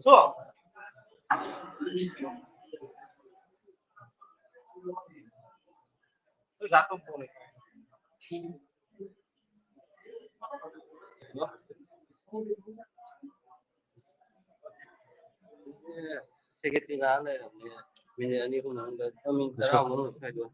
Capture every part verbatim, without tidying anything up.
So, tôi đã công bố này. Second ꯉꯥꯏꯍꯥꯛ ꯂꯩꯔꯝꯅꯤ꯫ Minute ꯑꯅꯤ ꯑꯍꯨꯝ ꯃꯅꯨꯡꯗ, ꯃꯤꯅꯤꯠ ꯇꯔꯥꯃꯨꯛ ꯈꯥꯏꯗꯣꯛ꯫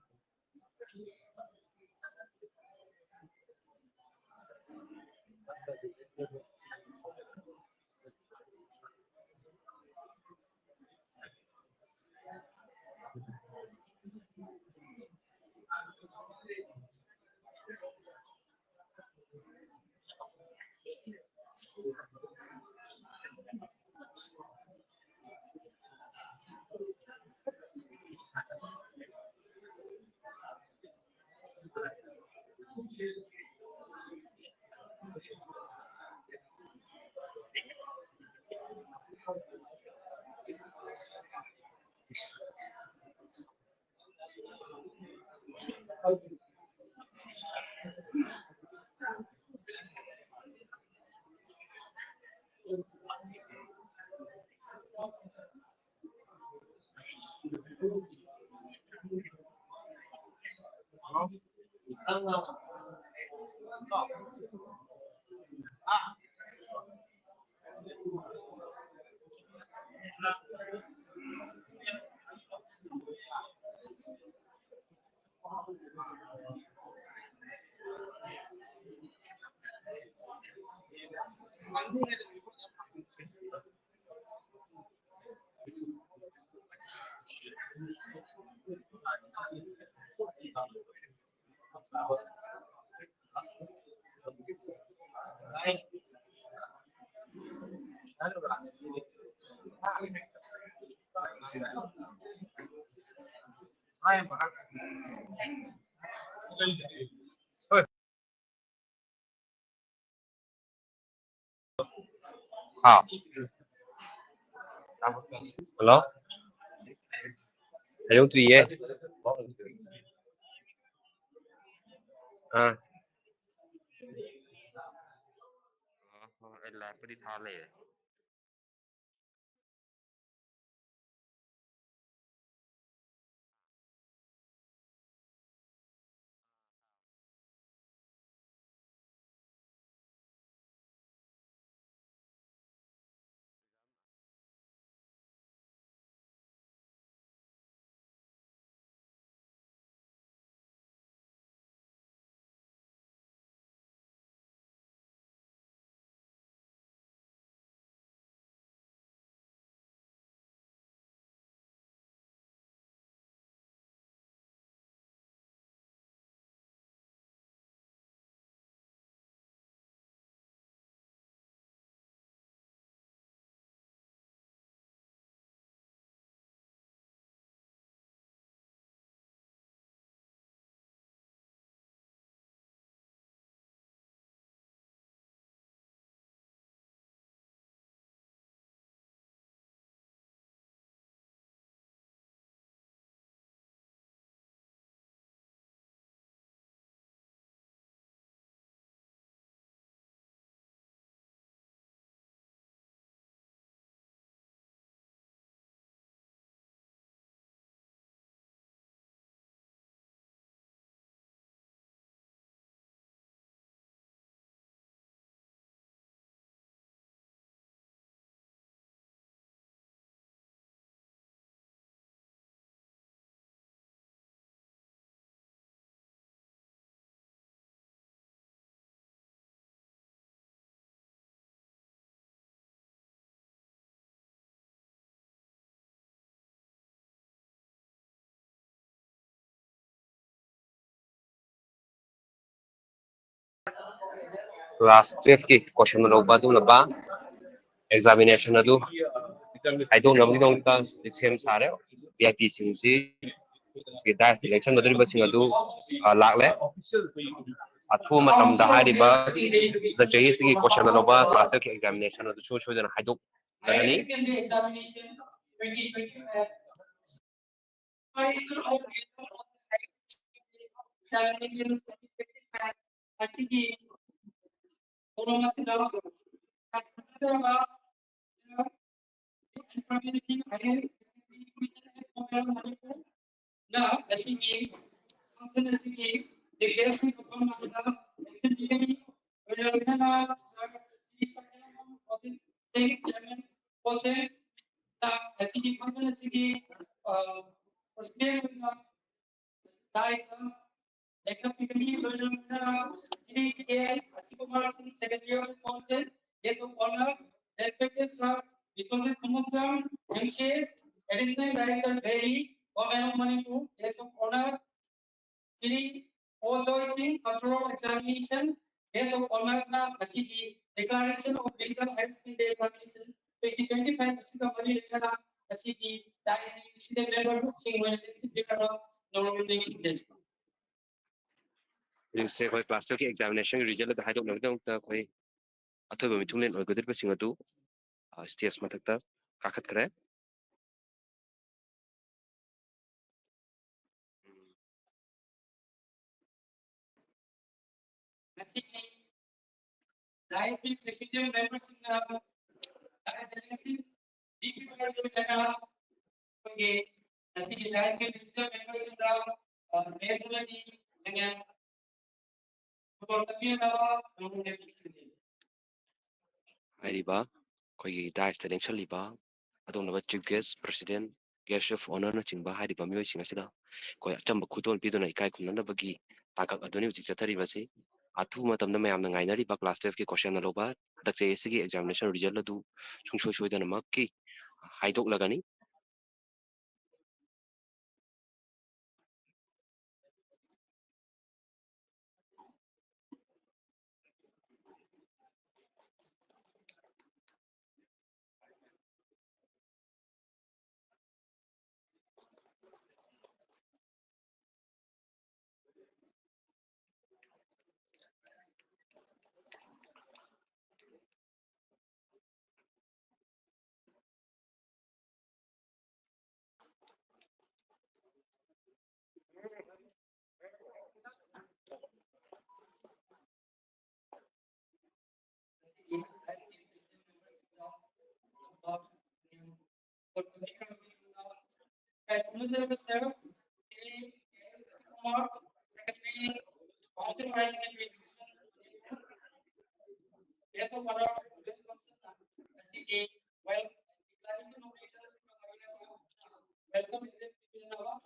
ꯍꯥꯎ꯫ ꯍꯜꯂꯣ꯫ ꯍꯥꯏꯗꯣꯛꯇ꯭ꯔꯤꯌꯦ꯫ ꯑꯥ꯫ ꯑꯩ ꯂꯥꯏꯚꯄꯨꯗꯤ ꯊꯥ ꯂꯩꯔꯦ꯫ ꯀ꯭ꯂꯥꯁ ꯇꯨꯌꯦꯜꯐꯀꯤ ꯀꯣꯏꯁꯟ ꯂꯧꯕ ꯑꯗꯨꯒꯨꯝꯂꯕ ꯑꯦꯛꯖꯥꯃꯤꯅꯦꯁꯟ ꯑꯗꯨ ꯍꯥꯏꯗꯣꯛꯅꯕꯒꯤꯗꯃꯛꯇ ꯁꯦꯝ ꯁꯥꯔꯦ꯫ ꯚꯤ ꯑꯥꯏ ꯄꯤꯁꯤꯡꯁꯤ ꯗꯥꯏꯁꯇ ꯂꯦꯡꯁꯟꯒꯗꯧꯔꯤꯕꯁꯤꯡ ꯑꯗꯨ ꯑ, ꯂꯥꯛꯂꯦ꯫ ꯑꯊꯨꯕ ꯃꯇꯝꯗ ꯍꯥꯏꯔꯤꯕ ꯍꯟꯗꯛ ꯆꯍꯤ ꯑꯁꯤꯒꯤ ꯀꯣꯏꯁꯟ ꯂꯧꯕ ꯀ꯭ꯂꯥꯁ ꯇꯨꯌꯦꯜꯐꯀꯤ ꯑꯦꯛꯖꯥꯃꯤꯅꯦꯁꯟ ꯑꯗꯨ ꯁꯨꯡꯁꯣꯏ ꯁꯣꯏꯗꯅ ꯍꯥꯏꯗꯣꯛꯂꯒꯅꯤ꯫ ꯑꯁꯤꯒꯤ ꯊꯧꯔꯝ ꯑꯁꯤꯗ ꯍꯥꯏꯖꯔꯕ ꯅ ꯉꯁꯤꯒꯤ function ꯑꯁꯤꯒꯤ chief guest ꯑꯣꯏꯅ ꯐꯝꯕꯁꯤꯗ ꯂꯦꯡꯁꯤꯟꯕꯤꯒꯅꯤ꯫ ꯂꯣꯏꯅꯅ sir ꯁꯤ ꯄꯥꯏꯔꯦꯝꯕꯝ office chairman ꯀꯣꯁꯦꯟ ꯅ ꯉꯁꯤꯒꯤ function ꯑꯁꯤꯒꯤ, ꯑ, president ꯑꯣꯏꯅ ꯗꯥꯏꯁꯇ ꯂꯦꯡꯈꯠꯄꯤꯒꯅꯤ꯫ ꯂꯣꯏꯅꯅ ꯁꯤꯒꯤ ꯀꯦ ꯑꯥꯏ ꯑꯁꯤꯀꯨꯃꯥꯔ ꯁꯤꯡ, secretary of council, guest of honor, respected sir Biswajit ꯈꯨꯃꯟꯆꯥꯡ, M C S, additional director, Delhi, Government of Manipur, guest of honor, Shri ꯑꯣꯖꯣꯏ ꯁꯤꯡ, control examination, guest of honor ꯅ ꯉꯁꯤꯒꯤ declaration of result higher secondary examination twenty twenty five ꯑꯁꯤꯒ ꯃꯔꯤ ꯂꯩꯅꯅ ꯉꯁꯤꯒꯤ ꯗꯥꯏꯁꯀꯤ member ꯁꯤꯡ ꯑꯣꯏꯅ ꯂꯦꯡꯁꯤꯟꯕꯤꯔꯕ ꯅꯣꯡꯃ ꯅꯤꯡꯁꯤꯡꯖꯔꯤ꯫ ꯍꯧꯖꯤꯛꯁꯦ ꯑꯩꯈꯣꯏ ꯀ꯭ꯂꯥꯁ ꯇꯨꯌꯦꯜꯐꯀꯤ ꯑꯦꯛꯖꯥꯃꯤꯅꯦꯁꯟꯒꯤ ꯔꯤꯖꯜ ꯑꯗꯨ ꯍꯥꯏꯗꯣꯛꯅꯕꯒꯤꯗꯃꯛꯇ ꯑꯩꯈꯣꯏ ꯑꯊꯣꯏꯕ ꯃꯤꯊꯨꯡꯂꯦꯟ ꯑꯣꯏꯒꯗꯧꯔꯤꯕꯁꯤꯡ ꯑꯗꯨ, ꯑ, ꯁ꯭ꯇꯦꯖ ꯃꯊꯛꯇ ꯀꯥꯈꯠꯈ꯭ꯔꯦ꯫ ꯉꯁꯤꯒꯤ ꯗꯥꯏꯁꯀꯤ ꯄ꯭ꯔꯦꯁꯤꯗꯦꯟ ꯃꯦꯝꯕꯔꯁꯤꯡꯅ ꯗꯥꯏꯁꯇ ꯂꯦꯡꯁꯤꯟ ꯄꯤꯕꯤꯕꯒ ꯂꯣꯏꯅꯅ ꯑꯩꯈꯣꯏꯒꯤ ꯉꯁꯤꯒꯤ ꯗꯥꯏꯁꯀꯤ ꯄ꯭ꯔꯦꯁꯤꯗꯦꯟ ꯃꯦꯝꯕꯔꯁꯤꯡꯗ, ꯑ, ꯃꯦꯁ ꯑꯃꯗꯤ ꯂꯦꯡꯌꯥꯟ ꯈꯨꯗꯣꯜ ꯇꯝꯕꯤꯅꯕ ꯅꯣꯡꯃ ꯂꯦꯞꯆꯁꯤꯟꯕꯤꯔꯤ꯫ ꯍꯥꯏꯔꯤꯕ ꯑꯩꯈꯣꯏꯒꯤ ꯗꯥꯏꯁꯇ ꯂꯦꯡꯁꯜꯂꯤꯕ ꯑꯗꯣꯝꯂꯕ chief guest, president, guest of honorꯅꯆꯤꯡꯕ ꯍꯥꯏꯔꯤꯕ ꯃꯤꯑꯣꯏꯁꯤꯡ ꯑꯁꯤꯗ ꯑꯩꯈꯣꯏ ꯑꯆꯝꯕ ꯈꯨꯗꯣꯜ ꯄꯤꯗꯨꯅ ꯏꯀꯥꯏ ꯈꯨꯝꯅꯅꯕꯒꯤ ꯇꯥꯡꯀꯛ ꯑꯗꯨꯅꯤ ꯍꯧꯖꯤꯛ ꯆꯠꯊꯔꯤꯕꯁꯤ꯫ ꯑꯊꯨꯕ ꯃꯇꯝꯗ ꯃꯌꯥꯝꯅ ꯉꯥꯏꯅꯔꯤꯕ ꯀ꯭ꯂꯥꯁ ꯇꯨꯌꯦꯜꯐꯀꯤ ꯀꯣꯏꯁꯟꯅ ꯂꯧꯕ ꯍꯟꯗꯛ ꯆꯍꯤ ꯑꯁꯤꯒꯤ ꯑꯦꯛꯖꯥꯃꯤꯅꯦꯁꯟ ꯔꯤꯖꯜ ꯑꯗꯨ ꯁꯨꯡꯁꯣꯏ ꯁꯣꯏꯗꯅꯃꯛꯀꯤ ꯍꯥꯏꯗꯣꯛꯂꯒꯅꯤ꯫ Congratulations, sir. Kumar, Secretary, Council Vice Secretary, Division. Best of honor, best of honor, S C K, well, declaration of leaders, welcome in this division of our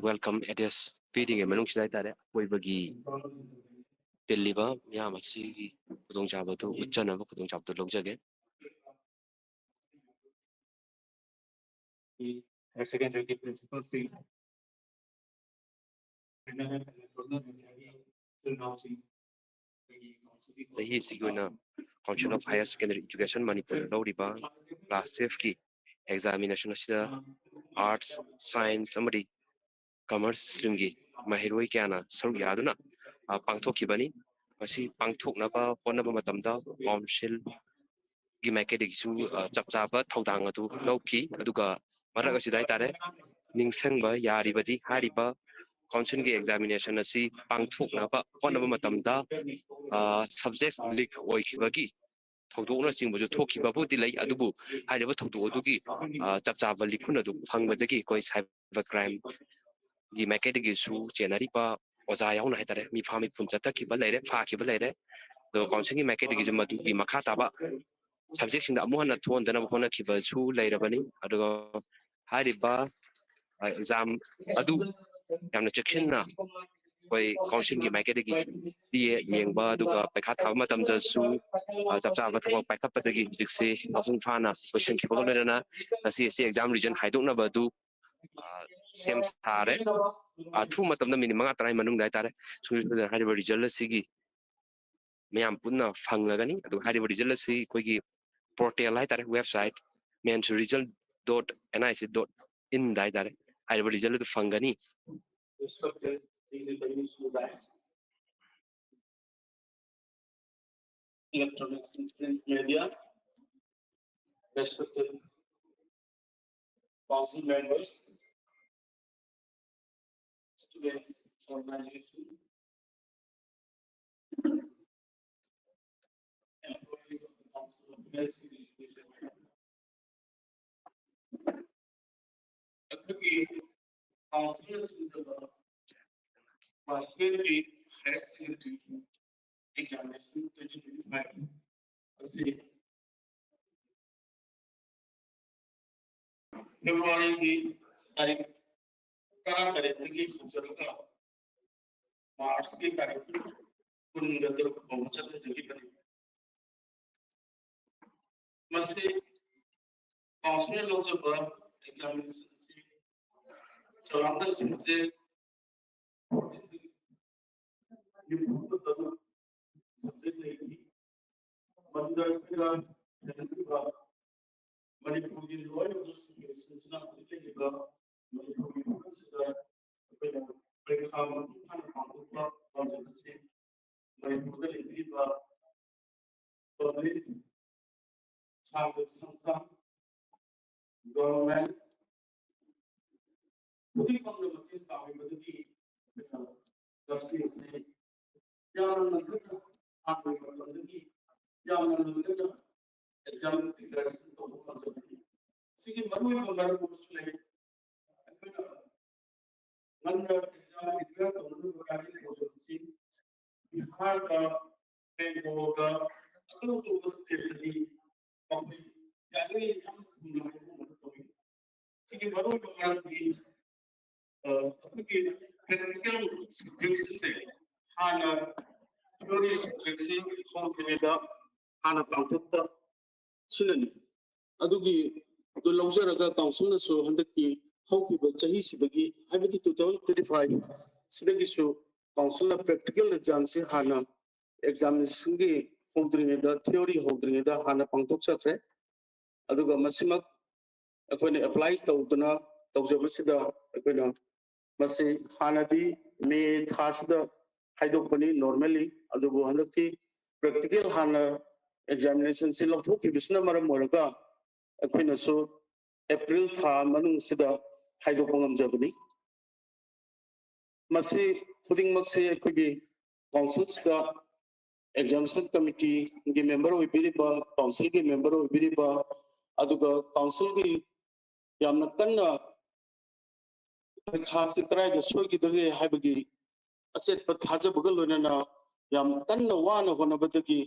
Welcome address ꯄꯤꯔꯤꯉꯩ ꯃꯅꯨꯡꯁꯤꯗ ꯍꯥꯏꯇꯥꯔꯦ, ꯑꯀꯣꯏꯕꯒꯤ ꯇꯤꯜꯂꯤꯕ ꯃꯤꯌꯥꯝ ꯑꯁꯤꯒꯤ ꯈꯨꯗꯣꯡꯆꯥꯕꯗꯨ ꯎꯠꯆꯅꯕ ꯈꯨꯗꯣꯡꯆꯥꯕꯗꯨ ꯂꯧꯖꯒꯦ꯫ Higher Secondary Principal ꯁꯤꯡ, ꯆꯍꯤ ꯑꯁꯤꯒꯤ ꯑꯣꯏꯅ Council of Higher Secondary Education ꯃꯅꯤꯄꯨꯔꯗ ꯂꯧꯔꯤꯕ class twelve ꯀꯤ examination ꯑꯁꯤꯗ Arts, Science ꯑꯃꯗꯤ Commerce stream ꯒꯤ ꯃꯍꯩꯔꯣꯏ ꯀꯌꯥꯅ ꯁꯔꯨꯛ ꯌꯥꯗꯨꯅ, ꯑ, ꯄꯥꯡꯊꯣꯛꯈꯤꯕꯅꯤ꯫ ꯃꯁꯤ ꯄꯥꯡꯊꯣꯛꯅꯕ ꯍꯣꯠꯅꯕ ꯃꯇꯝꯗ council ꯒꯤ ꯃꯥꯏꯀꯩꯗꯒꯤꯁꯨ, ꯑ, ꯆꯞ ꯆꯥꯕ ꯊꯧꯗꯥꯡ ꯑꯗꯨ ꯂꯧꯈꯤ꯫ ꯑꯗꯨꯒ ꯃꯔꯛ ꯑꯁꯤꯗ ꯍꯥꯏꯇꯥꯔꯦ, ꯅꯤꯡꯁꯤꯡꯕ ꯌꯥꯔꯤꯕꯗꯤ ꯍꯥꯏꯔꯤꯕ council ꯒꯤ examination ꯑꯁꯤ ꯄꯥꯡꯊꯣꯛꯅꯕ ꯍꯣꯠꯅꯕ ꯃꯇꯝꯗ, ꯑ, subject leak ꯑꯣꯏꯈꯤꯕꯒꯤ ꯊꯧꯗꯣꯛꯅꯆꯤꯡꯕꯁꯨ ꯊꯣꯛꯈꯤꯕꯕꯨꯗꯤ ꯂꯩ, ꯑꯗꯨꯕꯨ ꯍꯥꯏꯔꯤꯕ ꯊꯧꯗꯣꯛ ꯑꯗꯨꯒꯤ, ꯑ, ꯆꯞ ꯆꯥꯕ ꯂꯤꯈꯨꯟ ꯑꯗꯨ ꯐꯪꯕꯗꯒꯤ ꯑꯩꯈꯣꯏ cyber crime ꯒꯤ ꯃꯥꯏꯀꯩꯗꯒꯤꯁꯨ ꯆꯦꯟꯅꯔꯤꯕ ꯑꯣꯖꯥ ꯌꯥꯎꯅ ꯍꯥꯏꯇꯥꯔꯦ, ꯃꯤꯐꯥ ꯃꯤꯄꯨꯟ ꯆꯠꯊꯈꯤꯕ ꯂꯩꯔꯦ, ꯐꯥꯈꯤꯕ ꯂꯩꯔꯦ꯫ ꯑꯗꯨꯒ council ꯒꯤ ꯃꯥꯏꯀꯩꯗꯒꯤꯁꯨ ꯃꯗꯨꯒꯤ ꯃꯈꯥ ꯇꯥꯕ subject ꯁꯤꯡꯗ ꯑꯃꯨꯛ ꯍꯟꯅ ꯊꯣꯛꯍꯟꯗꯅꯕ ꯍꯣꯠꯅꯈꯤꯕꯁꯨ ꯂꯩꯔꯕꯅꯤ꯫ ꯑꯗꯨꯒ ꯍꯥꯏꯔꯤꯕ, ꯑ, exam ꯑꯗꯨ ꯌꯥꯝꯅ ꯆꯦꯛꯁꯤꯟꯅ ꯑꯩꯈꯣꯏ council ꯒꯤ ꯃꯥꯏꯀꯩꯗꯒꯤ ꯆꯦ ꯌꯦꯡꯕ, ꯑꯗꯨꯒ ꯄꯩꯈꯥ ꯊꯥꯕ ꯃꯇꯝꯗꯁꯨ, ꯑ, ꯆꯞ ꯆꯥꯕ ꯊꯕꯛ ꯄꯥꯏꯈꯠꯄꯗꯒꯤ ꯍꯧꯖꯤꯛꯁꯦ ꯃꯄꯨꯡ ꯐꯥꯅ ꯂꯣꯏꯁꯤꯟꯈꯤꯕꯒ ꯂꯣꯏꯅꯅ ꯉꯁꯤ ꯑꯁꯤ exam result ꯍꯥꯏꯗꯣꯛꯅꯕ ꯑꯗꯨ, ꯑ, ꯁꯦꯝ ꯁꯥꯔꯦ꯫ ꯑꯊꯨꯕ ꯃꯇꯝꯗ minute ꯃꯉꯥ ꯇꯔꯥꯒꯤ ꯃꯅꯨꯡꯗ ꯍꯥꯏꯇꯥꯔꯦ, ꯁꯨꯡꯁꯣꯏ ꯁꯣꯏꯗꯅ ꯍꯥꯏꯔꯤꯕ result ꯑꯁꯤꯒꯤ ꯃꯌꯥꯝ ꯄꯨꯟꯅ ꯐꯪꯂꯒꯅꯤ꯫ ꯑꯗꯨꯒ ꯍꯥꯏꯔꯤꯕ result ꯑꯁꯤ ꯑꯩꯈꯣꯏꯒꯤ portal ꯍꯥꯏꯇꯥꯔꯦ, website men's result dot N I C dot in ꯗ ꯍꯥꯏꯇꯥꯔꯦ, ꯍꯥꯏꯔꯤꯕ result ꯑꯗꯨ ꯐꯪꯒꯅꯤ꯫ Electronics and print media, respected council members, student organization, employees of the Council of Higher Secondary Education. ꯑꯩꯈꯣꯏꯒꯤ council ꯑꯁꯤꯗ class twelve ꯀꯤ higher secondary examination twenty twenty-five ꯑꯁꯤ February ꯒꯤ ꯇꯥꯔꯤꯛ ꯇꯔꯥꯇꯔꯦꯠꯇꯒꯤ ꯍꯧꯖꯔꯒ March ꯀꯤ ꯇꯥꯔꯤꯛ ꯀꯨꯟꯒ ꯇꯔꯨꯛ ꯐꯥꯎꯕ ꯆꯠꯊꯖꯈꯤꯕꯅꯤ꯫ ꯃꯁꯤ council ꯅ ꯂꯧꯖꯕ examination ꯑꯁꯤ ꯆꯥꯎꯔꯥꯛꯅ subject ꯅꯤꯐꯨꯒ ꯇꯔꯨꯛ subject ꯂꯩꯔꯤ꯫ ꯃꯗꯨꯗ ꯑꯩꯈꯣꯏꯅ ꯂꯩꯔꯤꯕ ꯃꯅꯤꯄꯨꯔꯒꯤ ꯂꯣꯏꯅꯃꯛ ꯁꯤꯡꯁꯤꯅ ꯍꯧꯖꯤꯛ ꯂꯩꯔꯤꯕ ꯃꯅꯤꯄꯨꯔꯒꯤ ꯃꯐꯝꯁꯤꯗ ꯑꯩꯈꯣꯏꯅ ꯄꯔꯤꯈꯥ ꯃꯄꯨꯡ ꯐꯥꯅ ꯄꯥꯡꯊꯣꯛꯄ ꯄꯥꯝꯖꯕꯁꯤ ꯃꯅꯤꯄꯨꯔꯗ ꯂꯩꯕꯤꯔꯤꯕ public ꯁꯥꯡꯕ ꯁꯪꯁꯊꯥꯟ, government ꯈꯨꯗꯤꯡꯃꯛꯅ ꯃꯇꯦꯡ ꯄꯥꯡꯕꯤꯕꯗꯒꯤ ꯑꯩꯈꯣꯏꯅ ꯉꯁꯤ ꯑꯁꯤ ꯌꯥꯝꯅ ꯉꯟꯅ ꯍꯥꯟꯅꯒꯤ ꯃꯇꯝꯗꯒꯤ ꯌꯥꯝꯅ ꯉꯟꯅ exam declaration ꯇꯧꯕ ꯉꯝꯖꯕꯅꯤ꯫ ꯁꯤꯒꯤ ꯃꯔꯨꯑꯣꯏꯕ ꯃꯔꯝ ꯑꯃꯁꯨ ꯂꯩ꯫ ꯑꯩꯈꯣꯏꯅ ꯉꯟꯅ exam declare ꯇꯧꯅꯅꯕ guideline ꯇꯧꯖꯕꯁꯤ ꯕꯤꯍꯥꯔꯗ, ꯕꯦꯡꯒꯣꯜꯗ, ꯑꯆꯧ ꯑꯆꯧꯕ state ꯇꯗꯤ ꯃꯈꯣꯏ ꯌꯥꯔꯤꯉꯩ ꯌꯥꯝ ꯊꯨꯅ ꯍꯥꯏꯕ ꯉꯝꯅꯕ ꯇꯧꯏ꯫ ꯁꯤꯒꯤ ꯃꯔꯨꯑꯣꯏꯕ ꯃꯔꯝꯗꯤ, ꯑ, ꯑꯩꯈꯣꯏꯒꯤ practical subject ꯁꯤꯡꯁꯦ ꯍꯥꯟꯅ theory subject ꯁꯤ ꯍꯧꯗ꯭ꯔꯤꯉꯩꯗ ꯍꯥꯟꯅ ꯄꯥꯡꯊꯣꯛꯄ ꯁꯤꯅꯅꯤ꯫ ꯑꯗꯨꯒꯤ ꯑꯗꯨ ꯂꯧꯖꯔꯒ council ꯅꯁꯨ ꯍꯟꯗꯛꯀꯤ ꯍꯧꯈꯤꯕ ꯆꯍꯤꯁꯤꯗꯒꯤ, ꯍꯥꯏꯕꯗꯤ two thousand twenty five ꯁꯤꯗꯒꯤꯁꯨ council ꯅ practical exam ꯁꯤ ꯍꯥꯟꯅ examination ꯒꯤ ꯍꯧꯗ꯭ꯔꯤꯉꯩꯗ, theory ꯍꯧꯗ꯭ꯔꯤꯉꯩꯗ ꯍꯥꯟꯅ ꯄꯥꯡꯊꯣꯛꯆꯈ꯭ꯔꯦ꯫ ꯑꯗꯨꯒ ꯃꯁꯤꯃꯛ ꯑꯩꯈꯣꯏꯅ ꯑꯦꯄ꯭ꯂꯥꯏ ꯇꯧꯗꯨꯅ ꯇꯧꯖꯕꯁꯤꯗ ꯑꯩꯈꯣꯏꯅ ꯃꯁꯤ ꯍꯥꯟꯅꯗꯤ ꯃꯦ ꯊꯥꯁꯤꯗ ꯍꯥꯏꯗꯣꯛꯄꯅꯤ ꯅꯣꯔꯃꯦꯜꯂꯤ, ꯑꯗꯨꯕꯨ ꯍꯟꯗꯛꯇꯤ ꯄ꯭ꯔꯦꯛꯇꯤꯀꯦꯜ ꯍꯥꯟꯅ ꯑꯦꯛꯖꯥꯃꯤꯅꯦꯁꯟꯁꯤ ꯂꯧꯊꯣꯛꯈꯤꯕꯁꯤꯅ ꯃꯔꯝ ꯑꯣꯏꯔꯒ ꯑꯩꯈꯣꯏꯅꯁꯨ ꯑꯦꯄ꯭ꯔꯤꯜ ꯊꯥ ꯃꯅꯨꯡꯁꯤꯗ ꯍꯥꯏꯗꯣꯛꯄ ꯉꯝꯖꯕꯅꯤ꯫ ꯃꯁꯤ ꯈꯨꯗꯤꯡꯃꯛꯁꯦ ꯑꯩꯈꯣꯏꯒꯤ ꯀꯥꯎꯟꯁꯤꯜꯁꯤꯗ ꯑꯦꯛꯖꯥꯃꯤꯅꯦꯁꯟ ꯀꯃꯤꯇꯤꯒꯤ ꯃꯦꯝꯕꯔ ꯑꯣꯏꯕꯤꯔꯤꯕ, ꯀꯥꯎꯟꯁꯤꯜꯒꯤ ꯃꯦꯝꯕꯔ ꯑꯣꯏꯕꯤꯔꯤꯕ, ꯑꯗꯨꯒ ꯀꯥꯎꯟꯁꯤꯜꯒꯤ ꯌꯥꯝꯅ ꯀꯟꯅ ꯄꯔꯤꯈꯥꯁꯤ ꯀꯗꯥꯏꯗ ꯁꯣꯏꯈꯤꯗꯒꯦ ꯍꯥꯏꯕꯒꯤ ꯑꯆꯦꯠꯄ ꯊꯥꯖꯕꯒ ꯂꯣꯏꯅꯅ ꯌꯥꯝ ꯀꯟꯅ ꯋꯥꯅ ꯍꯣꯠꯅꯕꯗꯒꯤ,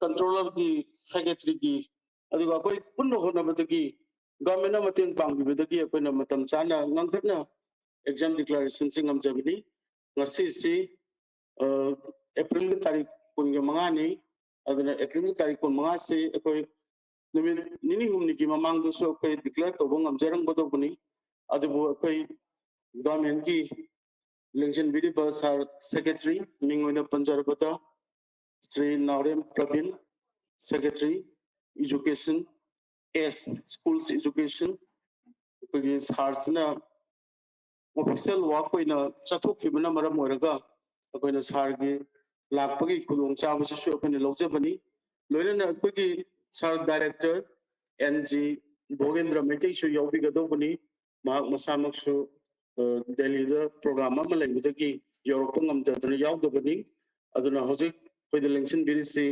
ꯀꯟꯇ꯭ꯔꯣꯂꯔꯒꯤ, ꯁꯦꯀ꯭ꯔꯦꯇꯔꯤꯒꯤ, ꯑꯗꯨꯒ ꯑꯩꯈꯣꯏ ꯄꯨꯟꯅ ꯍꯣꯠꯅꯕꯗꯒꯤ, ꯒꯚꯔꯟꯃꯦꯟꯅ ꯃꯇꯦꯡ ꯄꯥꯡꯕꯤꯕꯗꯒꯤ ꯑꯩꯈꯣꯏꯅ ꯃꯇꯝ ꯆꯥꯅ ꯉꯟꯈꯠꯅ ꯑꯦꯛꯖꯥꯝ ꯗꯤꯀ꯭ꯂꯥꯔꯦꯁꯟꯁꯤ ꯉꯝꯖꯕꯅꯤ꯫ ꯉꯁꯤꯁꯤ ꯑꯦꯄ꯭ꯔꯤꯜꯒꯤ ꯇꯥꯔꯤꯛ ꯀꯨꯟꯒ ꯃꯉꯥꯅꯤ꯫ ꯑꯗꯨꯅ ꯑꯦꯄ꯭ꯔꯤꯜꯒꯤ ꯇꯥꯔꯤꯛ ꯀꯨꯟꯃꯉꯥꯁꯤ ꯑꯩꯈꯣꯏ ꯅꯨꯃꯤꯠ ꯅꯤꯅꯤ ꯍꯨꯝꯅꯤꯒꯤ ꯃꯃꯥꯡꯗꯁꯨ ꯑꯩꯈꯣꯏ ꯗꯤꯀ꯭ꯂꯦꯌꯔ ꯇꯧꯕ ꯉꯝꯖꯔꯝꯒꯗꯧꯕꯅꯤ꯫ ꯑꯗꯨꯕꯨ ꯑꯩꯈꯣꯏ ꯒꯚꯔꯟꯃꯦꯟꯒꯤ ꯂꯦꯡꯁꯤꯟꯕꯤꯔꯤꯕ ꯁꯥꯔ ꯁꯦꯀ꯭ꯔꯦꯇꯔꯤ, ꯃꯤꯡ ꯑꯣꯏꯅ ꯄꯟꯖꯔꯕꯗ ꯁ꯭ꯔꯤ ꯅꯥꯎꯔꯦꯝ ꯄ꯭ꯔꯕꯤꯟ, ꯁꯦꯀ꯭ꯔꯦꯇꯔꯤ, ꯏꯖꯨꯀꯦꯁꯟ, ꯑꯦꯁ, ꯁ꯭ꯀꯨꯜꯁ ꯏꯖꯨꯀꯦꯁꯟ, ꯑꯩꯈꯣꯏꯒꯤ ꯁꯥꯔꯁꯤꯅ ꯑꯣꯐꯤꯁꯤꯌꯦꯜ ꯋꯥꯛ ꯑꯣꯏꯅ ꯆꯠꯊꯣꯛꯈꯤꯕꯅ ꯃꯔꯝ ꯑꯣꯏꯔꯒ ꯑꯩꯈꯣꯏꯅ ꯁꯥꯔꯒꯤ ꯂꯥꯛꯄꯒꯤ ꯈꯨꯗꯣꯡꯆꯥꯕꯁꯤꯁꯨ ꯑꯩꯈꯣꯏꯅ ꯂꯧꯖꯕꯅꯤ꯫ ꯂꯣꯏꯅꯅ ꯑꯩꯈꯣꯏꯒꯤ ꯁꯥꯔ ꯗꯥꯏꯔꯦꯛꯇꯔ ꯑꯦꯟ ꯖꯤ ꯚꯣꯒꯦꯟꯗ꯭ꯔ ꯃꯩꯇꯩꯁꯨ ꯌꯥꯎꯕꯤꯒꯗꯧꯕꯅꯤ꯫ ꯃꯍꯥꯛ ꯃꯁꯥꯃꯛꯁꯨ ꯗꯦꯜꯂꯤꯗ ꯄ꯭ꯔꯣꯒ꯭ꯔꯥꯝ ꯑꯃ ꯂꯩꯕꯗꯒꯤ ꯌꯧꯔꯛꯄ ꯉꯝꯗꯗꯅ ꯌꯥꯎꯗꯕꯅꯤ꯫ ꯑꯗꯨꯅ ꯍꯧꯖꯤꯛ ꯑꯩꯈꯣꯏꯗ ꯂꯦꯡꯁꯤꯟꯕꯤꯔꯤꯁꯤ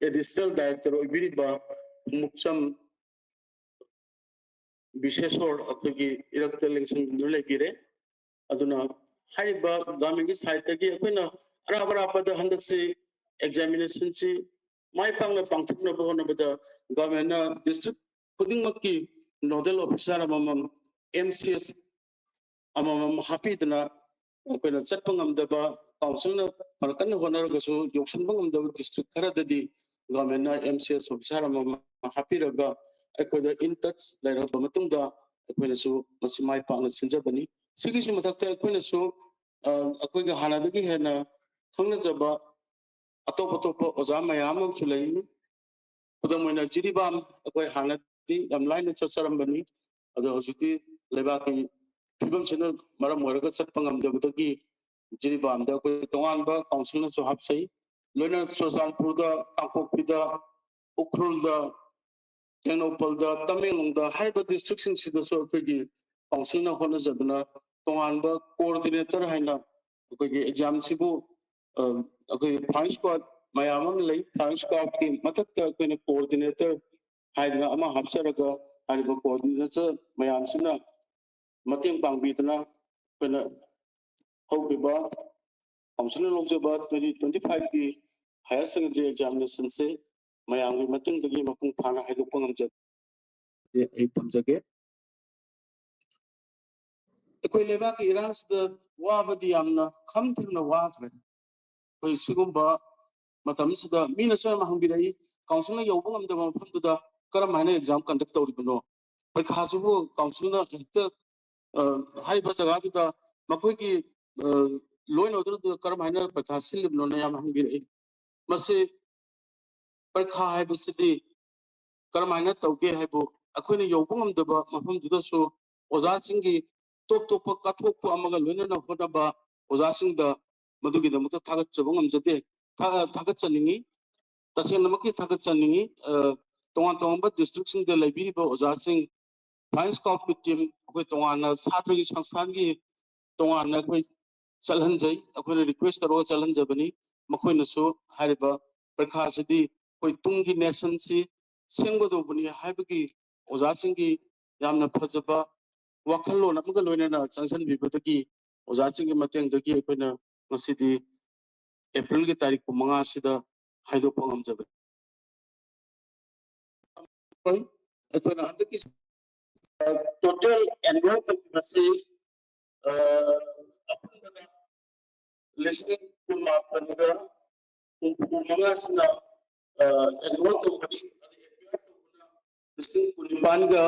ꯑꯦꯗꯤꯁꯅꯦꯜ ꯗꯥꯏꯔꯦꯛꯇꯔ ꯑꯣꯏꯕꯤꯔꯤꯕ ꯈꯣꯡꯎꯞꯆꯝ ꯕꯤꯁꯦꯁꯣꯔ ꯑꯩꯈꯣꯏꯒꯤ ꯏꯔꯛꯇ ꯂꯦꯡꯁꯤꯟꯗꯨꯅ ꯂꯩꯕꯤꯔꯦ꯫ ꯑꯗꯨꯅ ꯍꯥꯏꯔꯤꯕ ꯒꯚꯔꯟꯃꯦꯟꯒꯤ ꯁꯥꯏꯠꯇꯒꯤ ꯑꯩꯈꯣꯏꯅ ꯑꯔꯥꯞ ꯑꯔꯥꯞꯄꯗ ꯍꯟꯗꯛꯁꯤ ꯑꯦꯛꯖꯥꯃꯤꯅꯦꯁꯟꯁꯤ ꯃꯥꯏ ꯄꯥꯛꯅ ꯄꯥꯡꯊꯣꯛꯅꯕ ꯍꯣꯠꯅꯕꯗ ꯒꯚꯔꯟꯃꯦꯟꯅ ꯗꯤꯁꯇ꯭ꯔꯤꯛ ꯈꯨꯗꯤꯡꯃꯛꯀꯤ ꯅꯣꯗꯦꯜ ꯑꯣꯐꯤꯁꯥꯔ ꯑꯃꯃꯝ, ꯑꯦꯝ ꯁꯤ ꯑꯦꯁ ꯑꯃꯃꯝ ꯍꯥꯞꯄꯤꯗꯅ ꯑꯩꯈꯣꯏꯅ ꯆꯠꯄ ꯉꯝꯗꯕ, ꯀꯥꯎꯟꯁꯤꯜꯅ ꯐꯅ ꯀꯟꯅ ꯍꯣꯠꯅꯔꯒꯁꯨ ꯌꯧꯁꯤꯟꯕ ꯉꯝꯗꯕ ꯗꯤꯁꯇ꯭ꯔꯤꯛ ꯈꯔꯗꯗꯤ ꯒꯚꯔꯟꯃꯦꯟꯅ ꯑꯦꯝ ꯁꯤ ꯑꯦꯁ ꯑꯣꯐꯤꯁꯥꯔ ꯑꯃꯃꯝ ꯍꯥꯞꯄꯤꯔꯒ ꯑꯩꯈꯣꯏꯗ ꯏꯟ ꯇꯆ ꯂꯩꯔꯕ ꯃꯇꯨꯡꯗ ꯑꯩꯈꯣꯏꯅꯁꯨ ꯃꯁꯤ ꯃꯥꯏ ꯄꯥꯛꯅ ꯁꯤꯟꯖꯕꯅꯤ꯫ ꯁꯤꯒꯤꯁꯨ ꯃꯊꯛꯇ ꯑꯩꯈꯣꯏꯅꯁꯨ ꯑ, ꯑꯩꯈꯣꯏꯒ ꯍꯥꯟꯅꯗꯒꯤ ꯍꯦꯟꯅ ꯈꯪꯅꯖꯕ ꯑꯇꯣꯞ ꯑꯇꯣꯞꯄ ꯑꯣꯖꯥ ꯃꯌꯥꯝ ꯑꯃꯁꯨ ꯂꯩ꯫ ꯈꯨꯗꯝ ꯑꯣꯏꯅ ꯖꯤꯔꯤꯕꯥꯝ ꯑꯩꯈꯣꯏ ꯍꯥꯟꯅ ꯍꯥꯟꯅꯗꯤ ꯌꯥꯝ ꯂꯥꯏꯅ ꯆꯠꯆꯔꯝꯕꯅꯤ꯫ ꯑꯗꯣ ꯍꯧꯖꯤꯛꯇꯤ ꯂꯩꯕꯥꯛꯀꯤ ꯐꯤꯕꯝꯁꯤꯅ ꯃꯔꯝ ꯑꯣꯏꯔꯒ ꯆꯠꯄ ꯉꯝꯗꯕꯗꯒꯤ ꯖꯤꯔꯤꯕꯥꯝꯗ ꯑꯩꯈꯣꯏ ꯇꯣꯉꯥꯟꯕ ꯀꯥꯎꯟꯁꯤꯜꯅꯁꯨ ꯍꯥꯞꯆꯩ꯫ ꯂꯣꯏꯅ ꯆꯨꯔꯆꯥꯟꯄꯨꯔꯗ, ꯀꯥꯡꯄꯣꯛꯄꯤꯗ, ꯎꯈ꯭ꯔꯨꯜꯗ, ꯇꯦꯡꯅꯧꯄꯜꯗ, ꯇꯃꯦꯡꯂꯣꯡꯗ ꯍꯥꯏꯔꯤꯕ ꯗꯤꯁꯇ꯭ꯔꯤꯛꯁꯤꯡꯁꯤꯗꯁꯨ ꯑꯩꯈꯣꯏꯒꯤ ꯀꯥꯎꯟꯁꯤꯜꯅ ꯍꯣꯠꯅꯖꯗꯨꯅ ꯇꯣꯉꯥꯟꯕ ꯀꯣꯑꯣꯔꯗꯤꯅꯦꯇꯔ ꯍꯥꯏꯅ ꯑꯩꯈꯣꯏꯒꯤ ꯑꯦꯛꯖꯥꯝꯁꯤꯕꯨ, ꯑ, ꯑꯩꯈꯣꯏꯒꯤ ꯐ꯭ꯂꯥꯏꯡ ꯁ꯭ꯀ꯭ꯋꯥꯗ ꯃꯌꯥꯝ ꯑꯃ ꯂꯩ꯫ ꯐ꯭ꯂꯥꯏꯡ ꯁ꯭ꯀ꯭ꯋꯥꯗꯀꯤ ꯃꯊꯛꯇ ꯑꯩꯈꯣꯏꯅ ꯀꯣꯑꯣꯔꯗꯤꯅꯦꯇꯔ ꯍꯥꯏꯗꯅ ꯑꯃ ꯍꯥꯞꯆꯔꯒ ꯍꯥꯏꯔꯤꯕ ꯀꯣꯑꯣꯔꯗꯤꯅꯦꯇꯔ ꯃꯌꯥꯝꯁꯤꯅ ꯃꯇꯦꯡ ꯄꯥꯡꯕꯤꯗꯨꯅ ꯑꯩꯈꯣꯏꯅ ꯍꯧꯈꯤꯕ ꯀꯥꯎꯟꯁꯤꯜꯅ ꯂꯧꯖꯕ ꯇ꯭ꯋꯦꯟꯇꯤ ꯇ꯭ꯋꯦꯟꯇꯤ ꯐꯥꯏꯚꯀꯤ ꯍꯥꯌꯔ ꯁꯦꯀꯦꯟꯗꯔꯤ ꯑꯦꯛꯖꯥꯃꯤꯅꯦꯁꯟꯁꯦ ꯃꯌꯥꯝꯒꯤ ꯃꯇꯨꯡꯗꯒꯤ ꯃꯄꯨꯡ ꯐꯥꯅ ꯍꯥꯏꯗꯣꯛꯄ ꯉꯝꯖꯒꯦ꯫ ꯑꯩ ꯊꯝꯖꯒꯦ꯫ ꯑꯩꯈꯣꯏ ꯂꯩꯕꯥꯛꯀꯤ ꯏꯔꯥꯡꯁꯤꯗ ꯋꯥꯕꯗꯤ ꯌꯥꯝꯅ ꯈꯝ ꯊꯦꯡꯅ ꯋꯥꯈ꯭ꯔꯦ꯫ ꯑꯩꯈꯣꯏ ꯁꯤꯒꯨꯝꯕ ꯃꯇꯝꯁꯤꯗ ꯃꯤꯅꯁꯨ ꯌꯥꯝ ꯍꯪꯕꯤꯔꯛꯏ, ꯀꯥꯎꯟꯁꯤꯜꯅ ꯌꯧꯕ ꯉꯝꯗꯕ ꯃꯐꯝꯗꯨꯗ ꯀꯔꯝ ꯍꯥꯏꯅ ꯑꯦꯛꯖꯥꯝ ꯀꯟꯗꯛ ꯇꯧꯔꯤꯕꯅꯣ? ꯄꯩꯈꯥꯁꯤꯕꯨ ꯀꯥꯎꯟꯁꯤꯜꯅ ꯍꯦꯛꯇ, ꯑ, ꯍꯥꯏꯔꯤꯕ ꯖꯒꯥꯗꯨꯗ ꯃꯈꯣꯏꯒꯤ, ꯑ, ꯂꯣ ꯑꯦꯟ ꯑꯣꯔꯗꯔꯗꯨꯗ ꯀꯔꯝ ꯍꯥꯏꯅ ꯄꯩꯈꯥ ꯁꯤꯜꯂꯤꯕꯅꯣꯅ ꯌꯥꯝ ꯍꯪꯕꯤꯔꯛꯏ꯫ ꯃꯁꯤ ꯄꯔꯤꯈꯥ ꯍꯥꯏꯕꯁꯤꯗꯤ ꯀꯔꯝꯍꯥꯏꯅ ꯇꯧꯒꯦ ꯍꯥꯏꯕꯨ, ꯑꯩꯈꯣꯏꯅ ꯌꯧꯕ ꯉꯝꯗꯕ ꯃꯐꯝꯗꯨꯗꯁꯨ ꯑꯣꯖꯥꯁꯤꯡꯒꯤ ꯇꯣꯞ ꯇꯣꯞꯄ ꯀꯠꯊꯣꯛꯄ ꯑꯃꯒ ꯂꯣꯏꯅꯅ ꯍꯣꯠꯅꯕ ꯑꯣꯖꯥꯁꯤꯡꯗ ꯃꯗꯨꯒꯤꯗꯃꯛꯇ ꯊꯥꯒꯠꯆꯕ ꯉꯝꯖꯗꯦ, ꯊꯥ-, ꯊꯥꯒꯠꯆꯅꯤꯡꯉꯤ, ꯇꯁꯦꯡꯅꯃꯛꯀꯤ ꯊꯥꯒꯠꯆꯅꯤꯡꯉꯤ꯫ ꯑ, ꯇꯣꯉꯥꯟ ꯇꯣꯉꯥꯟꯕ ꯗꯤꯁꯇ꯭ꯔꯤꯛꯁꯤꯡꯗ ꯂꯩꯕꯤꯔꯤꯕ ꯑꯣꯖꯥꯁꯤꯡ, ꯐ꯭ꯂꯥꯏꯡ ꯁ꯭ꯀ꯭ꯋꯥꯗꯀꯤ ꯇꯤꯝ, ꯑꯩꯈꯣꯏ ꯇꯣꯉꯥꯟꯅ ꯁꯥꯇ꯭ꯔꯒꯤ ꯁꯪꯁꯊꯥꯟꯒꯤ ꯇꯣꯉꯥꯟꯅ ꯑꯩꯈꯣꯏ ꯆꯠꯍꯟꯖꯩ, ꯑꯩꯈꯣꯏꯅ ꯔꯤꯀ꯭ꯋꯦꯁ ꯇꯧꯔꯒ ꯆꯠꯍꯟꯖꯕꯅꯤ꯫ ꯃꯈꯣꯏꯅꯁꯨ ꯍꯥꯏꯔꯤꯕ ꯄꯔꯤꯈꯥꯁꯤꯗꯤ ꯑꯩꯈꯣꯏ ꯇꯨꯡꯒꯤ ꯅꯦꯁꯟꯁꯤ ꯁꯦꯝꯒꯗꯧꯕꯅꯤ ꯍꯥꯏꯕꯒꯤ ꯑꯣꯖꯥꯁꯤꯡꯒꯤ ꯌꯥꯝꯅ ꯐꯖꯕ ꯋꯥꯈꯜꯂꯣꯟ ꯑꯃꯒ ꯂꯣꯏꯅꯅ ꯆꯪꯁꯤꯟꯕꯤꯕꯗꯒꯤ ꯑꯣꯖꯥꯁꯤꯡꯒꯤ ꯃꯇꯦꯡꯗꯒꯤ ꯑꯩꯈꯣꯏꯅ ꯉꯁꯤꯗꯤ ꯑꯦꯄ꯭ꯔꯤꯜꯒꯤ ꯇꯥꯔꯤꯛ ꯀꯨꯟꯃꯉꯥ ꯑꯁꯤꯗ ꯍꯥꯏꯗꯣꯛꯄ ꯉꯝꯖꯕꯅꯤ꯫ ꯑꯩꯈꯣꯏꯅ ꯍꯟꯗꯛꯀꯤ ꯇꯣꯇꯦꯜ ꯑꯦꯟꯔꯣꯜ ꯇꯧꯈꯤꯕꯁꯤ, ꯑ, ꯑꯄꯨꯟꯕꯗ ꯂꯤꯁꯤꯡ ꯀꯨꯟꯃꯥꯄꯟꯒ ꯍꯨꯝꯐꯨ ꯃꯉꯥꯁꯤꯅ, ꯑ, ꯑꯦꯟꯔꯣꯜ ꯇꯧꯕꯅꯤ꯫ ꯂꯤꯁꯤꯡ ꯀꯨꯟꯅꯤꯄꯥꯟꯒ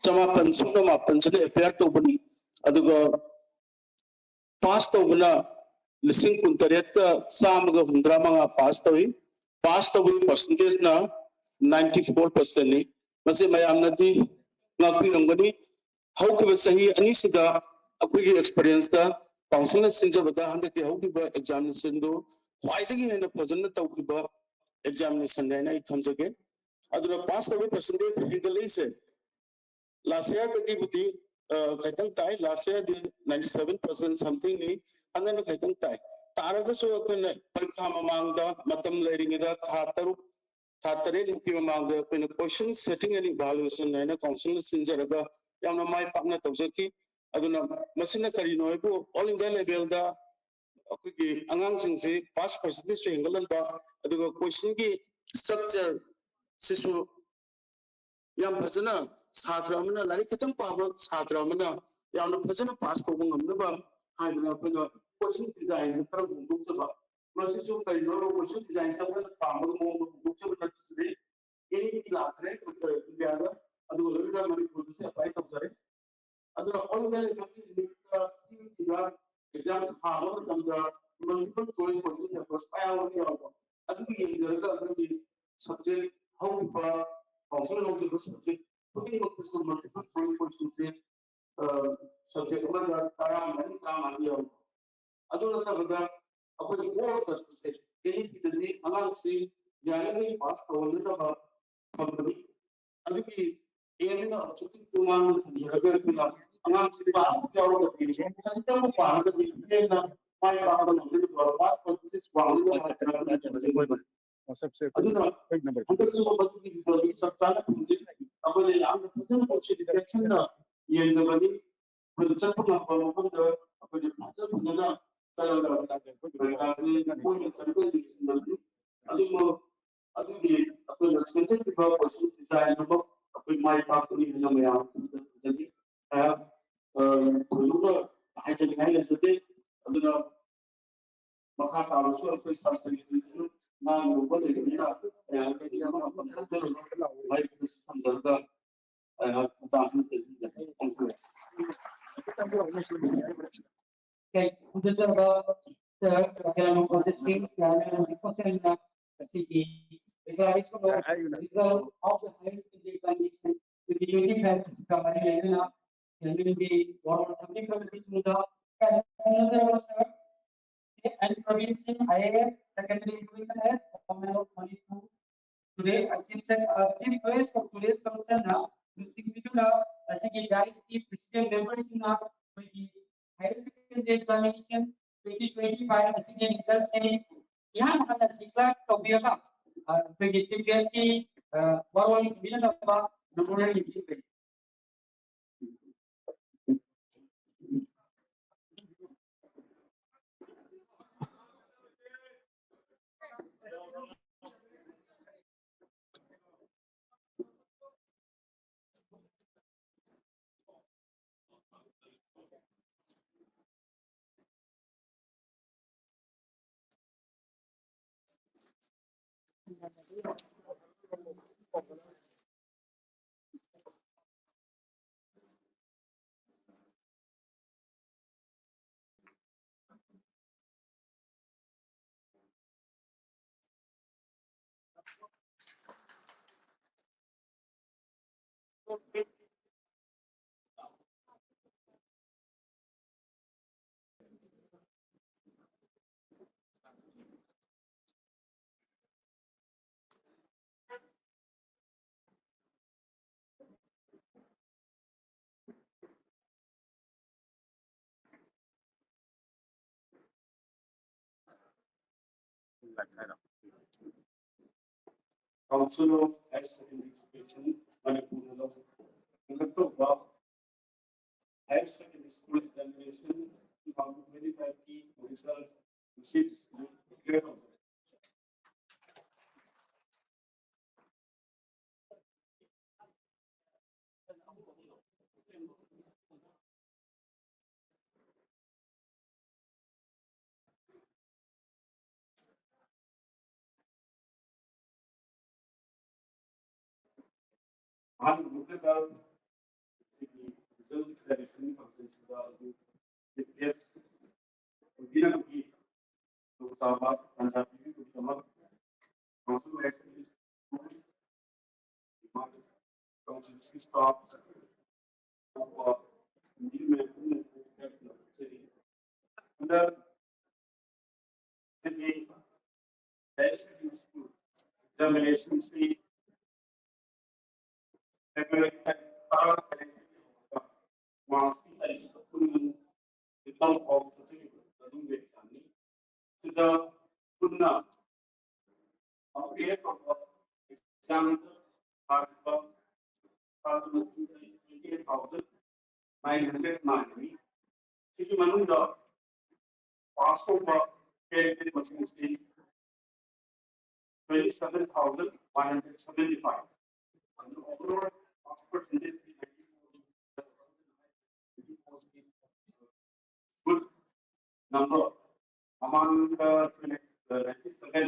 ꯆꯃꯥꯄꯟ ꯁꯨꯞꯅ ꯃꯥꯄꯟꯁꯤꯅ ꯑꯦꯐ ꯑꯥꯏ ꯑꯥꯔ ꯇꯧꯕꯅꯤ꯫ ꯑꯗꯨꯒ ꯄꯥꯁ ꯇꯧꯕꯅ ꯂꯤꯁꯤꯡ ꯀꯨꯟꯇꯔꯦꯠꯀ ꯆꯥꯝꯃꯒ ꯍꯨꯝꯗ꯭ꯔꯥ ꯃꯉꯥ ꯄꯥꯁ ꯇꯧꯏ꯫ ꯄꯥꯁ ꯇꯧꯕꯒꯤ ꯄꯥꯔꯁꯦꯟꯇꯦꯖꯅ ninety four percent ꯅꯤ꯫ ꯃꯁꯤ ꯃꯌꯥꯝꯅꯗꯤ ꯉꯥꯛꯄꯤꯔꯝꯒꯅꯤ꯫ ꯍꯧꯈꯤꯕ ꯆꯍꯤ ꯑꯅꯤꯁꯤꯗ ꯑꯩꯈꯣꯏꯒꯤ experience ꯇ council ꯅ ꯁꯤꯟꯖꯕꯗ ꯍꯟꯗꯛꯀꯤ ꯍꯧꯈꯤꯕ examination ꯗꯨ ꯈ꯭ꯋꯥꯏꯗꯒꯤ ꯍꯦꯟꯅ ꯐꯖꯅ ꯇꯧꯈꯤꯕ examination ꯅꯤ ꯍꯥꯏꯅ ꯑꯩ ꯊꯝꯖꯒꯦ꯫ ꯑꯗꯨꯅ pass ꯇꯧꯕꯒꯤ percentage ꯍꯦꯟꯒꯠꯂꯛꯏꯁꯦ last year ꯗꯒꯤꯕꯨꯗꯤ, ꯑ, ꯈꯤꯇꯪ ꯇꯥꯏ꯫ Last year ꯗꯤ ninety seven percent something ꯅꯤ, ꯍꯟꯗꯛꯅ ꯈꯤꯇꯪ ꯇꯥꯏ꯫ ꯇꯥꯔꯒꯁꯨ ꯑꯩꯈꯣꯏꯅ ꯄꯔꯤꯈꯥ ꯃꯃꯥꯡꯗ ꯃꯇꯝ ꯂꯩꯔꯤꯉꯩꯗ ꯊꯥ ꯇꯔꯨꯛ, ꯊꯥ ꯇꯔꯦꯠꯃꯨꯛꯀꯤ ꯃꯃꯥꯡꯗ ꯑꯩꯈꯣꯏꯅ question setting and evaluation ꯍꯥꯏꯅ council ꯅ ꯁꯤꯟꯖꯔꯒ ꯌꯥꯝꯅ ꯃꯥꯏ ꯄꯥꯛꯅ ꯇꯧꯖꯈꯤ꯫ ꯑꯗꯨꯅ ꯃꯁꯤꯅ ꯀꯔꯤꯅꯣ ꯍꯥꯏꯕꯨ all India level ꯗ ꯑꯩꯈꯣꯏꯒꯤ ꯑꯉꯥꯡꯁꯤꯡꯁꯤ pass percentage ꯁꯨ ꯍꯦꯟꯒꯠꯍꯟꯕ, ꯑꯗꯨꯒ question ꯒꯤ structure ꯁꯤꯁꯨ ꯌꯥꯝ ꯐꯖꯅ ꯁꯥꯇ꯭ꯔ ꯑꯃꯅ, ꯂꯥꯏꯔꯤꯛ ꯈꯤꯇꯪ ꯄꯥꯕ ꯁꯥꯇ꯭ꯔ ꯑꯃꯅ ꯌꯥꯝꯅ ꯐꯖꯅ pass ꯇꯧꯕ ꯉꯝꯅꯕ ꯍꯥꯏꯗꯅ ꯑꯩꯈꯣꯏꯅ question design ꯁꯦ ꯈꯔ ꯍꯣꯡꯗꯣꯛꯆꯕ꯫ ꯃꯁꯤꯁꯨ ꯀꯔꯤꯅꯣ, question design ꯁꯦ ꯑꯩꯈꯣꯏꯅ ꯄꯥꯝꯕꯒꯤ ꯃꯑꯣꯡꯗ ꯍꯣꯡꯗꯣꯛꯆꯕ ꯅꯠꯇ꯭ꯔꯗꯤ ꯑꯦꯅꯤ ꯂꯥꯛꯈ꯭ꯔꯦ India ꯗ, ꯑꯗꯨꯒ ꯂꯣꯏꯅꯅ ꯃꯅꯤꯄꯨꯔꯗꯁꯨ apply ꯇꯧꯖꯔꯦ꯫ ꯑꯗꯨꯅ all India level ꯒꯤ ꯅꯤꯠꯇ, ꯁꯤ ꯏ ꯇꯤꯗ exam ꯊꯥꯕ ꯃꯇꯝꯗ multiple choice question papers ꯃꯌꯥꯝ ꯑꯃ ꯌꯥꯎꯕ, ꯑꯗꯨꯒꯤ ꯌꯦꯡꯖꯔꯒ ꯑꯩꯈꯣꯏꯒꯤ subject ꯍꯧꯈꯤꯕ council ꯍꯧꯈꯤꯕ subject ꯈꯨꯗꯤꯡꯃꯛꯇꯁꯨ multiple choice question ꯁꯦ, ꯑ, subject ꯑꯃꯗ ꯇꯔꯥꯃꯔꯤ, ꯇꯔꯥꯃꯉꯥ ꯌꯥꯎꯕ꯫ ꯑꯗꯨ ꯅꯠꯇꯕꯗ ꯑꯩꯈꯣꯏꯒꯤ ꯒꯣꯜ ꯆꯠꯄꯁꯦ ꯑꯦꯅꯤ ꯄꯤꯗꯗꯤ ꯑꯉꯥꯡꯁꯤꯡ ꯌꯥꯔꯤꯉꯩ pass ꯇꯧꯍꯟꯅꯕ ꯊꯝꯕꯅꯤ꯫ ꯑꯗꯨꯒꯤ aim ꯅ objective ꯇꯣꯉꯥꯟꯅ ꯊꯝꯖꯔꯒ ꯑꯩꯈꯣꯏꯅ ꯑꯉꯥꯡꯁꯤꯡ pass ꯌꯥꯎꯔꯒꯗꯤ ꯈꯤꯇꯪ ꯄꯥꯔꯒꯗꯤ ꯍꯦꯟꯅ ꯃꯥꯏ ꯄꯥꯛꯄ ꯉꯝꯒꯅꯤ, pass percentage ꯋꯥꯡꯒꯅꯤ ꯍꯥꯏꯗꯅ ꯑꯩꯈꯣꯏꯅ ꯊꯝꯖꯩ꯫ ꯑꯗꯨꯅ ꯍꯟꯗꯛꯁꯨ ꯃꯗꯨꯒꯤ result ꯆꯞ ꯆꯥꯅ ꯐꯪꯖꯩ꯫ ꯑꯩꯈꯣꯏꯅ ꯌꯥꯝꯅ ꯐꯖꯅ ꯇꯧꯁꯤ, ꯆꯦꯛꯁꯤꯟꯅ ꯌꯦꯡꯖꯕꯅꯤ꯫ ꯑꯩꯈꯣꯏꯅ ꯆꯠꯄ ꯉꯝꯕ ꯃꯐꯝꯗ ꯑꯩꯈꯣꯏꯅ ꯐꯖ ꯐꯖꯅ ꯆꯠꯂꯒ ꯄꯔꯤꯈꯥꯁꯤ ꯃꯈꯣꯏꯅ ꯆꯠꯄ ꯌꯦꯡꯁꯤꯟꯕꯅꯤ꯫ ꯑꯗꯨꯕꯨ ꯑꯗꯨꯒꯤ ꯑꯩꯈꯣꯏꯅ ꯁꯦꯝꯒꯠꯈꯤꯕ question design ꯑꯗꯨꯃꯛ ꯑꯩꯈꯣꯏ ꯃꯥꯏ ꯄꯥꯛꯄꯅꯤ ꯍꯥꯏꯅ ꯃꯌꯥꯝ ꯑꯃꯗ ꯊꯝꯖꯒꯦ꯫ ꯑꯩꯍꯥꯛ, ꯑ, ꯊꯣꯏꯗꯣꯛꯅ ꯍꯥꯏꯖꯅꯤꯡꯉꯥꯏ ꯂꯩꯖꯗꯦ꯫ ꯑꯗꯨꯅ ꯃꯈꯥ ꯇꯥꯕꯁꯨ ꯑꯩꯈꯣꯏ sub secretary ꯗꯁꯨ ꯉꯥꯡꯅꯕ ꯂꯩꯕꯅꯤꯅ, ꯑꯩꯍꯥꯛ ꯃꯥꯏꯛꯇꯁꯨ ꯊꯝꯖꯔꯒ ꯑꯩꯍꯥꯛ ꯃꯇꯥꯡꯁꯤꯗ ꯇꯦꯟꯁꯤꯟꯖꯒꯦ꯫ ꯊꯝꯖꯔꯦ꯫ ꯈꯣꯝꯖꯤꯟꯖꯔꯕ ꯁꯔ ꯀꯌꯥꯝ ꯄ꯭ꯔꯣꯖꯦꯛꯁꯤꯡ ꯌꯥꯝꯅ ꯃꯈꯣꯏꯁꯤꯡꯅ ꯉꯁꯤꯒꯤ Declaration of result of the higher secondary examination twenty twenty-five ꯑꯁꯤꯒ ꯃꯔꯤ ꯂꯩꯅꯅ ꯆꯤꯌꯔꯃꯦꯟꯒꯤ ꯋꯥꯔꯣꯜ ꯊꯝꯕꯤꯈ꯭ꯔꯕꯒꯤ ꯇꯨꯡꯗ ꯈꯪꯅꯖꯔꯕ ꯁꯥꯔ ꯑꯦꯟ ꯄ꯭ꯔꯕꯤꯟ ꯁꯤꯡ, I A S, Secretary Education, Government of Manipur, today, uh, Chief Sec-, uh, Chief Guest of today's function ꯅ ꯂꯨꯆꯤꯡꯕꯤꯗꯨꯅ ꯑꯁꯤꯒꯤ dais ꯀꯤ president member ꯁꯤꯡꯅ ꯑꯩꯈꯣꯏꯒꯤ higher secondary examination twenty twenty-five ꯑꯁꯤꯒꯤ result ꯁꯤ ꯏꯍꯥꯟ ꯍꯥꯟꯅ declare ꯇꯧꯕꯤꯔꯒ, ꯑ, ꯑꯩꯈꯣꯏꯒꯤ Chief Guest ꯀꯤ, ꯑ, ꯋꯥꯔꯣꯜ ꯊꯝꯕꯤꯅꯅꯕ ꯅꯝꯕꯔ ꯅꯤꯡꯁꯤꯡꯖꯔꯤ꯫ Council of Higher Secondary Education, ꯃꯅꯤꯄꯨꯔꯅ ꯂꯧꯈꯠ-, ꯂꯧꯈꯠꯇꯧꯕ Higher Secondary School Examination two thousand twenty-five ꯀꯤ result ꯉꯁꯤ declare ꯇꯧꯖꯔꯦ꯫ ꯑꯍꯥꯟꯕ ꯃꯛꯇꯗ ꯁꯤꯒꯤ result declaration function ꯁꯤꯗ ꯑꯩꯈꯣꯏ Chief Guest ꯑꯣꯏꯕꯤꯅꯕꯒꯤ ꯈꯨꯗꯣꯡꯆꯥꯕ ꯇꯥꯟꯖꯥ ꯄꯤꯕꯤꯕꯒꯤꯗꯃꯛ ꯍꯟꯗꯛ ꯁꯤꯒꯤ examination ꯁꯤ February ꯇꯔꯥ ꯇꯔꯦꯠ ꯃꯥꯔꯆꯀꯤ ꯇꯥꯔꯤꯛ ꯀꯨꯟ ꯅꯤꯄꯥꯜ ꯐꯥꯎꯕ ꯆꯠꯊꯔꯤꯕ ꯃꯅꯨꯡꯒꯤ exam ꯅꯤ꯫ ꯁꯤꯗ ꯄꯨꯟꯅ appear ꯇꯧꯕ exam ꯊꯥꯔꯤꯕ ꯁꯥꯇ꯭ꯔ ꯃꯁꯤꯡ ꯑꯁꯤ twenty eight thousand nine hundred nine ꯅꯤ꯫ ꯁꯤꯒꯤ ꯃꯅꯨꯡꯗ pass ꯇꯧꯕ candidate ꯃꯁꯤꯡ ꯑꯁꯤ twenty seven thousand one hundred seventy five꯫ ꯑꯗꯨ overall pass percentage ꯁꯤ ninety four, good number꯫ ꯃꯃꯥꯡꯗ ninety seven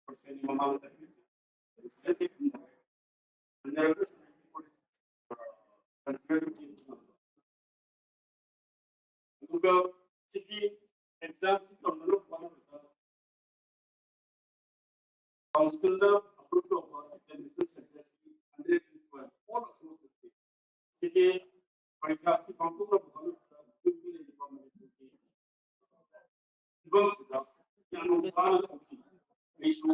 percent ꯃꯃꯥꯡꯗ ꯆꯠꯈꯤꯕꯁꯦ ꯍꯟꯗꯛꯇꯤ ꯍꯟꯊꯔꯦ꯫ ꯍꯟꯊꯔꯒꯁꯨ ninety four is considered to be a good number꯫ ꯑꯗꯨꯒ ꯁꯤꯒꯤ exam ꯁꯤ ꯇꯧꯅꯅꯕ ꯍꯣꯠꯅꯕꯗ council ꯅ approve ꯇꯧꯕ examination centre ꯁꯤ hundred and twelve all across the state꯫ ꯁꯤꯒꯤ ꯄꯔꯤꯈꯥ ꯑꯁꯤ ꯄꯥꯡꯊꯣꯛꯅꯕ ꯍꯣꯠꯅꯕꯗ ꯑꯩꯈꯣꯏꯒꯤ ꯂꯩꯔꯤꯕ ꯃꯅꯤꯄꯨꯔꯒꯤ ꯐꯤꯕꯝꯁꯤꯗ ꯌꯥꯝꯅ ꯋꯥꯅ ꯊꯣꯛꯈꯤ꯫ ꯑꯩꯁꯨ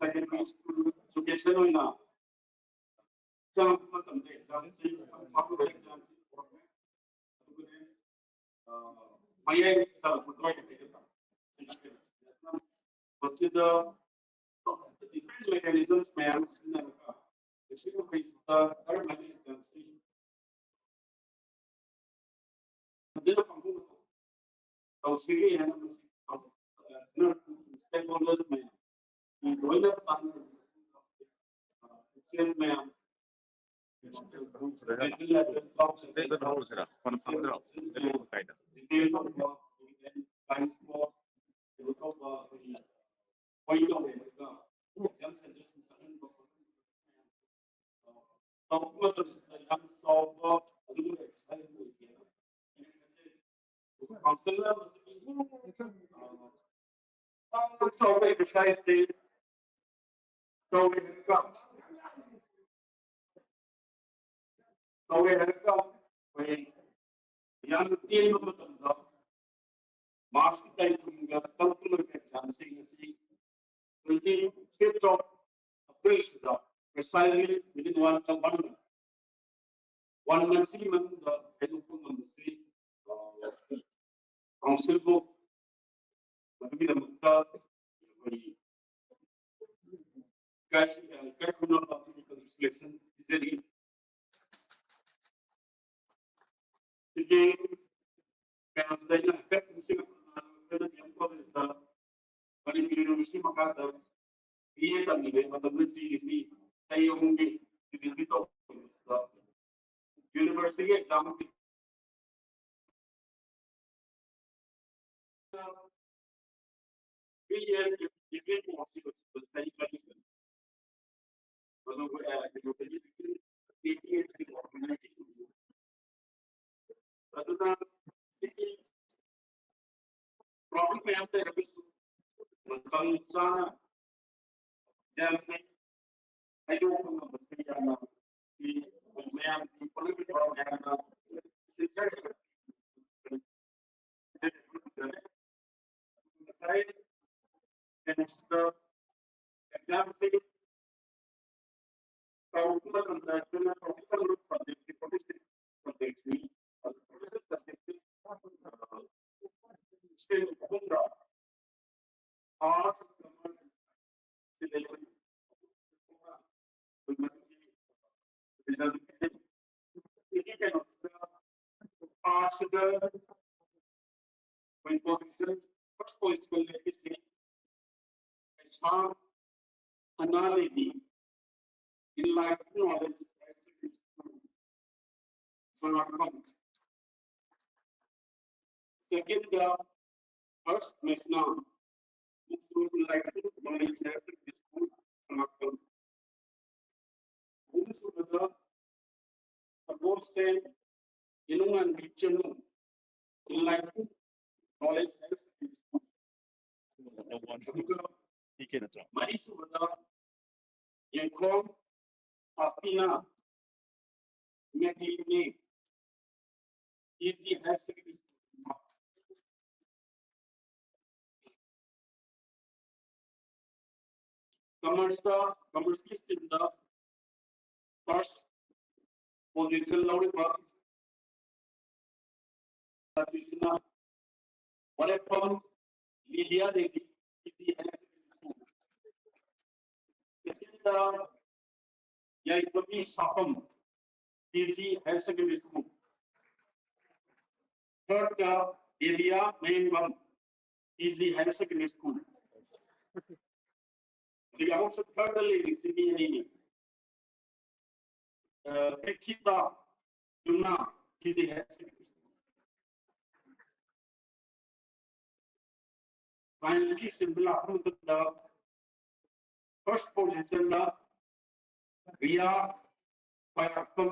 secondary school education ꯑꯣꯏꯅ ꯆꯪꯉꯛꯄ ꯃꯇꯝꯗ exam ꯁꯤ exam ꯁꯤ ꯑꯗꯨꯒꯅꯦ, ꯑ, ꯃꯌꯥꯏ ꯆꯜꯂꯛꯄ ꯑꯗꯨꯋꯥꯏꯗ ꯍꯥꯏꯒꯗ꯭ꯔꯥ? ꯃꯁꯤꯗ different mechanisms ꯃꯌꯥꯝ ꯁꯤꯖꯤꯟꯅꯔꯒ district ꯃꯈꯩꯁꯤꯗ ꯀꯔꯝꯍꯥꯏꯅ exam ꯁꯤ ꯐꯖꯅ ꯄꯥꯡꯊꯣꯛꯅꯕ ꯇꯧꯁꯤꯒꯦ ꯍꯥꯏꯅ ꯃꯁꯤ stakeholders ꯃꯌꯥꯝ ꯂꯣꯏꯅ ꯄꯥꯡꯊꯣꯛ-, ꯑ, access ꯃꯌꯥꯝ ꯆꯥꯎꯕ exercise ꯁꯤ ꯇꯧꯔꯦ ꯍꯥꯏꯔꯒ, ꯇꯧꯔꯦ ꯍꯥꯏꯔꯒ ꯑꯩꯈꯣꯏ ꯌꯥꯝꯅ ꯇꯦꯟꯕ ꯃꯇꯝꯗ March ꯀꯤ ꯇꯥꯔꯤꯛ ꯀꯨꯟꯒ ꯇꯔꯨꯛꯇ ꯂꯣꯏꯕ exam ꯁꯤꯡ ꯑꯁꯤ twenty fifth of April ꯁꯤꯗ precisely within one, one month, one month ꯁꯤꯒꯤ ꯃꯅꯨꯡꯗ ꯍꯥꯏꯗꯣꯛꯄ ꯉꯝꯕꯁꯤ, ꯑ, council ꯕꯨ ꯃꯗꯨꯒꯤꯗꯃꯛꯇ ꯑꯩꯈꯣꯏ ꯀꯥꯏ-, ꯀꯥꯏꯈꯨꯅꯕ ꯑꯃꯗꯤ congratulation ꯄꯤꯖꯔꯤ꯫ ꯁꯤꯒꯤ ꯀꯩꯅꯣꯁꯤꯗ ꯑꯩꯅ ꯍꯥꯏꯐꯦꯠ ꯅꯤꯡꯁꯤꯡꯉꯛꯄꯗ, ꯑꯩꯈꯣꯏꯅ D M College ꯇ ꯃꯅꯤꯄꯨꯔ University ꯃꯈꯥꯗ B A ꯇꯝꯂꯤꯉꯩ ꯃꯇꯝꯗ D D C ꯆꯍꯤ ꯑꯍꯨꯝꯒꯤ D D C ꯇꯧꯕꯁꯤꯗ university ꯒꯤ exam ꯑꯗꯨꯅ ꯁꯤꯒꯤ problem ꯃꯌꯥꯝ ꯂꯩꯔꯒꯁꯨ ꯃꯇꯝ ꯆꯥꯅ exam ꯁꯦ ꯍꯥꯏꯗꯣꯛꯄ ꯉꯝꯕꯁꯦ ꯌꯥꯝꯅ ꯃꯌꯥꯝ ꯃꯌꯥꯝꯅ ꯉꯁꯥꯏ ꯀꯩꯅꯣꯁꯤꯗ exam ꯁꯦ ꯇꯧꯔꯛꯄ ꯃꯇꯝꯗ ꯑꯩꯈꯣꯏꯅ ꯇꯧꯒꯗꯕ subject ꯁꯦ forty six subject ꯅꯤ꯫ ꯑꯗꯨ forty six subject ꯁꯦ, ꯑ, stream ꯑꯍꯨꯝꯗ arts, commerce, ꯁꯤ ꯂꯩꯕꯅꯤ꯫ ꯑꯩꯈꯣꯏ ꯃꯅꯤꯄꯨꯔꯤ result ꯁꯤꯒꯤ ꯀꯩꯅꯣꯁꯤꯗ, arts ꯁꯤꯗ ꯑꯩꯈꯣꯏ position, first position ꯂꯩꯔꯤꯁꯤ ꯄꯩꯁꯥ ꯑꯅꯥ ꯂꯩꯕꯤ, enlightened knowledge, ꯁꯉꯥꯛꯐꯝ꯫ Second ꯗ ꯍꯔꯁ ꯃꯦꯁꯅꯥ, ꯃꯨꯁꯨ enlightened knowledge, ꯁꯉꯥꯛꯐꯝ꯫ ꯑꯍꯨꯝꯁꯨꯕꯗ ꯁꯒꯣꯜꯁꯦ ꯏꯅꯨꯡꯉꯥꯟꯕꯤ ꯆꯅꯨ, enlightened knowledge, ꯃꯔꯤꯁꯨꯕꯗ ꯌꯦꯡꯈꯣꯝ ꯐꯥꯁꯇꯤꯅꯥ, ꯃꯦꯊꯤꯅꯦ, E C higher secondary school. ꯀꯃꯔꯁꯇ, ꯀꯃꯔꯁꯀꯤ ꯁ꯭ꯇ꯭ꯔꯤꯝꯗ ꯐꯥꯔꯁ ꯄꯣꯖꯤꯁꯟ ꯂꯧꯔꯤꯕ ꯁꯥꯇ꯭ꯔꯤꯁꯤꯅ ꯋꯥꯔꯦꯞꯐꯝ Lydia Devi, P G higher secondary school. Second ꯌꯥꯏꯐꯕꯤ ꯁꯥꯐꯝ, P G higher secondary school. Third ꯗꯦꯕꯤꯌꯥ ꯃꯌꯦꯡꯕꯝ, P G higher secondary school. ꯑꯗꯒꯤ ꯑꯃꯨꯛꯁꯨ ꯊꯥꯔꯗ ꯂꯩꯔꯤꯁꯤ ꯃꯤ ꯑꯅꯤꯅꯤ꯫ ꯑ, Prithita Yumnam, P G higher secondary school. ꯁꯥꯏꯟꯁꯀꯤ ꯁꯤꯟꯕ ꯂꯥꯛꯄ ꯃꯇꯝꯗ ꯐꯥꯔꯁ ꯄꯣꯖꯤꯁꯟꯗ ꯔꯤꯌꯥ ꯄꯥꯏꯔꯛꯄꯝ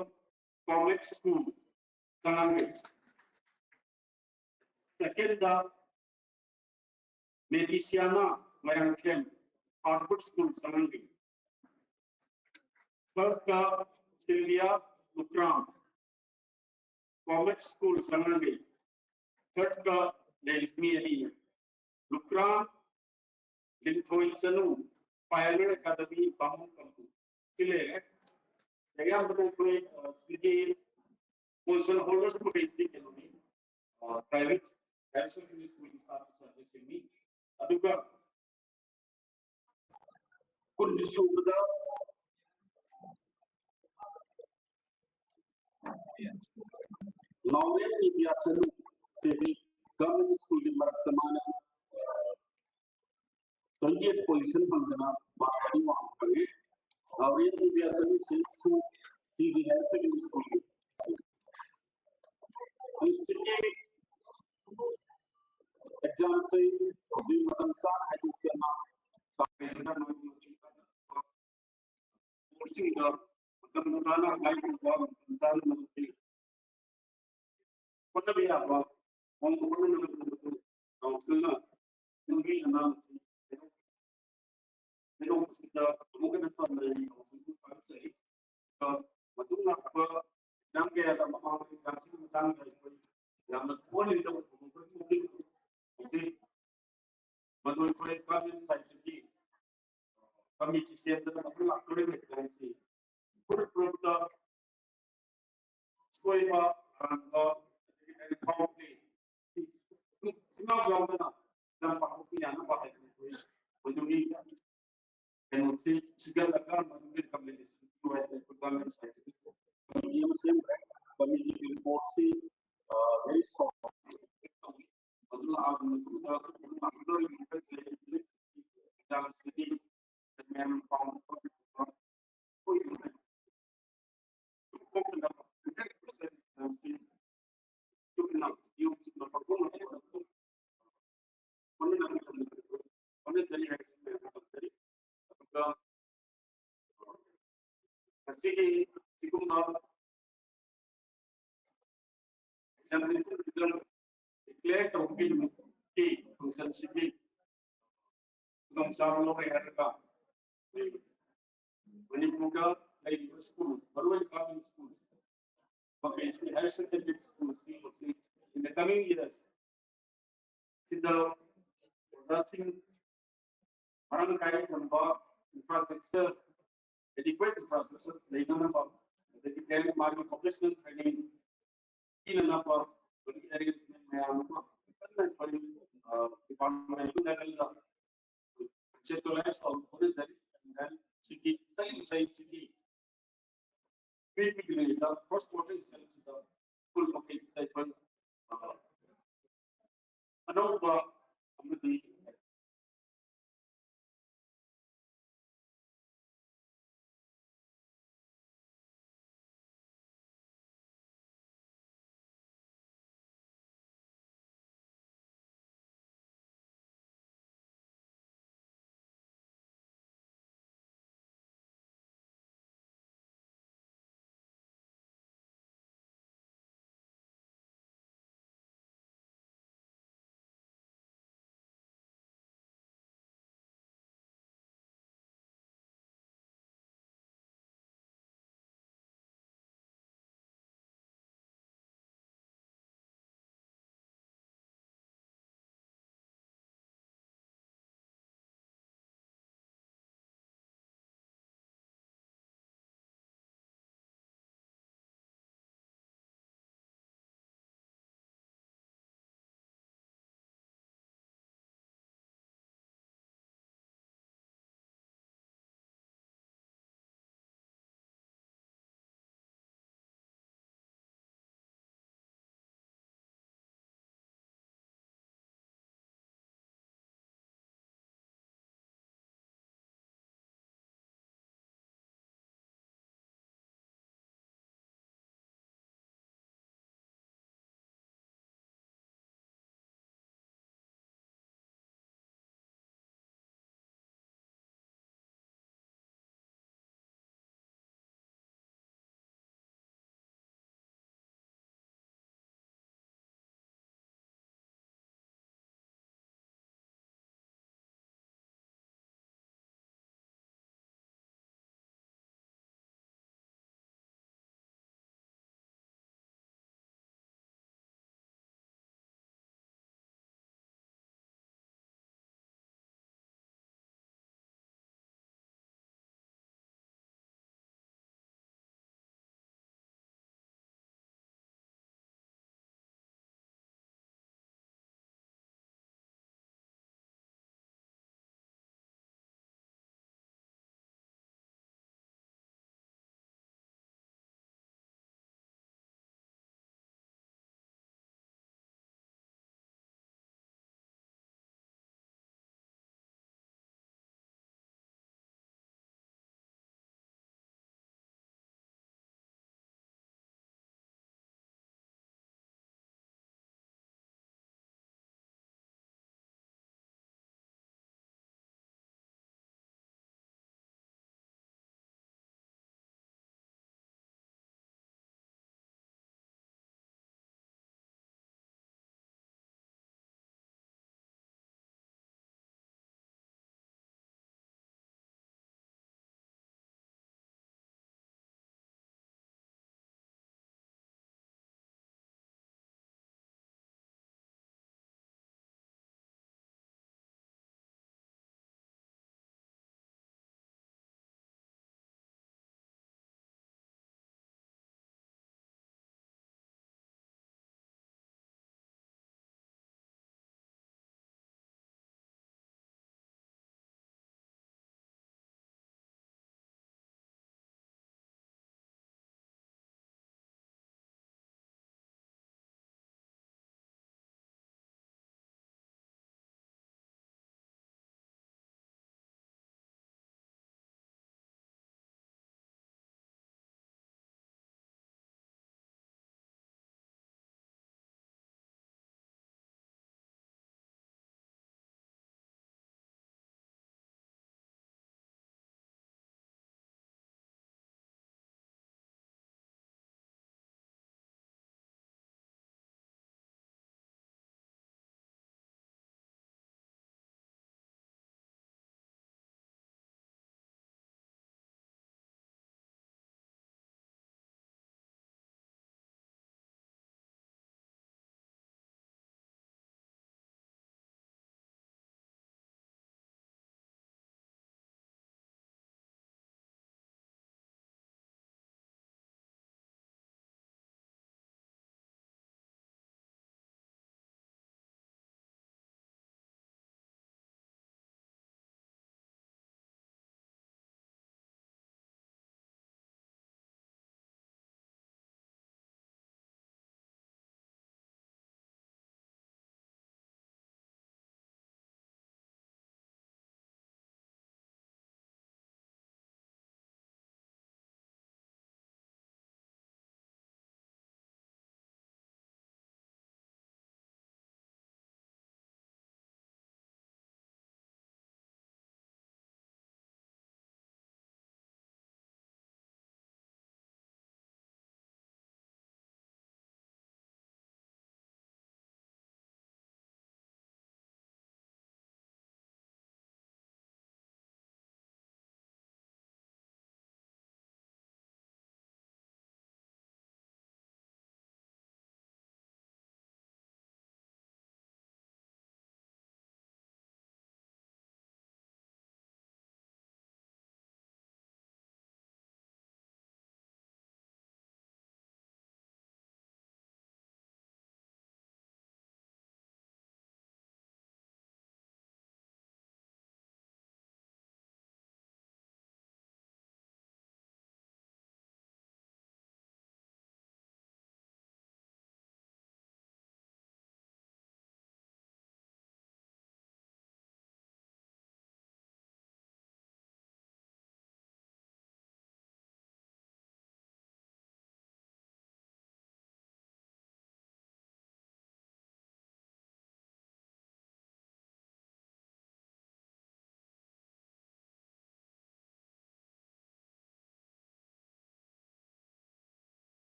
ꯒꯣꯔꯃꯦꯟ ꯁ꯭ꯀꯨꯜ ꯆꯉꯥꯡꯒꯩ꯫ ꯁꯦꯀꯦꯟꯗ ꯃꯦꯗꯤꯁꯤꯌꯥꯅꯥ ꯃꯌꯥꯡꯊꯦꯝ ꯍꯥꯔꯕꯔꯠ ꯁ꯭ꯀꯨꯜ ꯆꯉꯥꯡꯒꯩ꯫ Third Sylvia Lukram government school ꯆꯉꯥꯡꯒꯩ꯫ ꯊꯥꯔꯗ ꯂꯩꯔꯤꯁꯤ ꯃꯤ ꯑꯅꯤ꯫ ꯂꯨꯀ꯭ꯔꯥꯝ ꯂꯤꯟꯊꯣꯏ ꯆꯅꯨ, ꯄꯥꯏꯑꯣꯅꯤꯌꯔ ꯑꯦꯀꯥꯗꯃꯤ, ꯕꯥꯃꯣꯟ ꯀꯝꯄꯨ꯫ ꯁꯤ ꯂꯩꯔꯦ꯫ ꯑꯌꯥꯝꯕꯅ ꯑꯩꯈꯣꯏ, ꯑ, ꯁꯤꯒꯤ ꯄꯣꯖꯤꯁꯟ ꯍꯣꯜꯗꯔꯁ ꯃꯈꯩꯁꯤ ꯀꯩꯅꯣꯅꯤ, ꯑ, ꯄ꯭ꯔꯥꯏꯚꯦꯠ ꯍꯥꯌꯔ ꯁꯦꯀꯦꯟꯗꯔꯤ ꯁ꯭ꯀꯨꯜꯒꯤ ꯁꯥꯇ꯭ꯔ ꯁꯥꯇ꯭ꯔꯤꯁꯤꯡꯅꯤ꯫ ꯑꯗꯨꯒ ꯀꯨꯟꯁꯨꯕꯗ ꯅꯥꯎꯔꯦꯝ ꯏꯕꯤꯌꯥꯆꯅꯨ ꯁꯤꯗꯤ ꯒꯚꯔꯟꯃꯦꯟꯠ ꯁ꯭ꯀꯨꯜꯒꯤ ꯃꯔꯛꯇ ꯃꯥꯅ ꯇ꯭ꯋꯦꯟꯇꯤ ꯑꯩꯠ ꯄꯣꯖꯤꯁꯟ ꯐꯪꯗꯅ ꯃꯥꯔꯛ ꯑꯅꯤ ꯋꯥꯡꯅ ꯐꯪꯉꯤ꯫ ꯅꯥꯎꯔꯦꯝ ꯏꯕꯤꯌꯥꯆꯅꯨ ꯁꯤ ꯄꯤ ꯖꯤ ꯍꯥꯌꯔ ꯁꯦꯀꯦꯟꯗꯔꯤ ꯁ꯭ꯀꯨꯜꯒꯤ ꯍꯧꯖꯤꯛꯀꯤ ꯑꯦꯛꯖꯥꯝꯁꯦ ꯍꯧꯖꯤꯛ ꯃꯇꯝ ꯆꯥꯅ ꯍꯥꯏꯗꯣꯛꯇꯅ ꯇꯧꯔꯤꯁꯤꯅ ꯕꯣꯔꯗꯁꯤꯡꯗ ꯃꯇꯝ ꯆꯥꯅ ꯍꯥꯏꯗꯣꯛꯄ, ꯃꯇꯝ ꯆꯥꯅ ꯃꯗꯨꯒꯤ ꯍꯣꯠꯅꯕ ꯌꯥꯕ ꯃꯑꯣꯡꯗ ꯍꯣꯠꯅꯅꯕ ꯀꯥꯎꯟꯁꯤꯜꯅ ꯅꯨꯄꯤ ꯑꯉꯥꯡꯁꯤꯡ ꯍꯥꯏꯗꯣꯛꯄꯁꯤꯗ ꯑꯃꯨꯛ ꯍꯦꯟꯅ ꯇꯝꯅꯔꯤ ꯍꯧꯖꯤꯛ ꯐꯥꯔꯛꯆꯔꯤ꯫ ꯑꯗꯨꯒ ꯃꯇꯨꯡ ꯂꯥꯛꯄ ꯑꯦꯛꯖꯥꯝ ꯀꯌꯥꯗ, ꯃꯃꯥꯡꯒꯤ ꯑꯦꯛꯖꯥꯝꯁꯤꯒꯤ ꯃꯇꯥꯡꯗ ꯑꯩꯈꯣꯏ ꯌꯥꯝꯅ ꯊꯣꯛꯍꯟꯅꯤꯡꯗꯕ ꯊꯧꯗꯣꯛ ꯈꯔ ꯊꯣꯛꯈꯤ꯫ ꯍꯧꯖꯤꯛ ꯃꯗꯨ ꯑꯩꯈꯣꯏ ꯒꯚꯔꯟꯃꯦꯟ ꯁꯥꯏꯠꯇꯒꯤ ꯀꯃꯤꯇꯤ ꯁꯦꯝꯗꯅ ꯃꯈꯣꯏ ꯂꯥꯛꯇꯧꯔꯤꯕ ꯑꯦꯛꯖꯥꯝꯁꯤ ꯐꯨꯔꯨꯞ ꯐꯨꯔꯨꯞꯇ ꯑꯁꯣꯏꯕ ꯑꯔꯥꯟꯕ ꯑꯗꯒꯤ ꯂꯥꯏꯔꯤꯛ ꯐꯥꯎꯕꯒꯤ ꯁꯤꯡꯅꯥꯎ ꯌꯥꯎꯗꯅ ꯂꯝ ꯄꯥꯛꯊꯣꯛꯄ ꯌꯥꯅꯕ ꯍꯥꯏꯗꯅ ꯑꯩꯈꯣꯏ ꯃꯗꯨꯒꯤ ꯀꯩꯅꯣꯁꯤ ꯁꯤꯒꯠꯂꯒ ꯃꯗꯨꯒꯤ ꯔꯤꯀꯃꯦꯟꯗꯦꯁꯟ ꯄꯤꯌꯨ ꯍꯥꯏꯗꯅ ꯑꯩꯈꯣꯏ ꯒꯚꯔꯟꯃꯦꯟ ꯁꯥꯏꯠꯇꯒꯤ ꯀꯃꯤꯇꯤ ꯑꯃ ꯁꯦꯝꯈ꯭ꯔꯦ꯫ ꯀꯃꯤꯇꯤꯒꯤ ꯔꯤꯄꯣꯔꯠꯁꯤ very strong ꯇꯧꯏ꯫ ꯃꯗꯨ ꯂꯥꯛꯑꯕ ꯃꯇꯨꯡꯗ ꯑꯦꯛꯖꯥꯝꯁꯤꯗꯤ ꯃꯌꯥꯝ ꯄꯥꯎ ꯍꯣꯠꯅꯖꯔꯤ ꯍꯥꯏꯕꯁꯤ ꯃꯌꯥꯝꯅ ꯇꯝꯖꯔꯤ꯫ ꯑꯗꯨꯒ ꯉꯁꯤꯒꯤ ꯁꯤꯒꯨꯝꯕ examination result declare ꯇꯧꯕꯒꯤ ꯅꯨꯃꯤꯠꯀꯤ functionꯁꯤꯒꯤ ꯈꯨꯗꯣꯡꯆꯥꯕ ꯂꯧꯔꯦ ꯍꯥꯏꯔꯒ ꯑꯩꯈꯣꯏ ꯃꯅꯤꯄꯨꯔꯗ ꯂꯩꯔꯤꯕ ꯁ꯭ꯀꯨꯜ, ꯃꯔꯨꯑꯣꯏꯅ ꯒꯚꯔꯟꯃꯦꯟ ꯁ꯭ꯀꯨꯜ ꯃꯈꯩꯁꯤ, ꯍꯥꯌꯔ ꯁꯦꯀꯦꯟꯗꯔꯤ ꯁ꯭ꯀꯨꯜꯁꯤꯡ ꯑꯁꯤ in the coming years ꯁꯤꯗ ꯑꯣꯖꯥꯁꯤꯡ ꯃꯔꯥꯡ ꯀꯥꯏꯅ ꯊꯝꯕ, infrastructure, adequate infrastructure ꯂꯩꯅꯅꯕ, ꯑꯗꯒꯤ then ꯃꯥꯒꯤ professional training ꯄꯤꯅꯅꯕ ꯑꯩꯈꯣꯏꯒꯤ arrangement ꯃꯌꯥꯝ ꯑꯃ ꯀꯟꯅ ꯑꯩꯈꯣꯏ, ꯑ, department level ꯗ conceptualize ꯇꯧꯅꯕ ꯍꯣꯠꯅꯖꯔꯤ꯫ And then ꯁꯤꯒꯤ ꯆꯍꯤ ꯆꯍꯤꯁꯤꯒꯤ ꯄꯤꯔꯤꯕ first quarter ꯁꯤꯗ ꯁ꯭ꯀꯨꯜ ꯃꯈꯩꯁꯤꯗ ꯑꯩꯈꯣꯏ, ꯑ, ꯑꯅꯧꯕ ꯑꯃꯗꯤ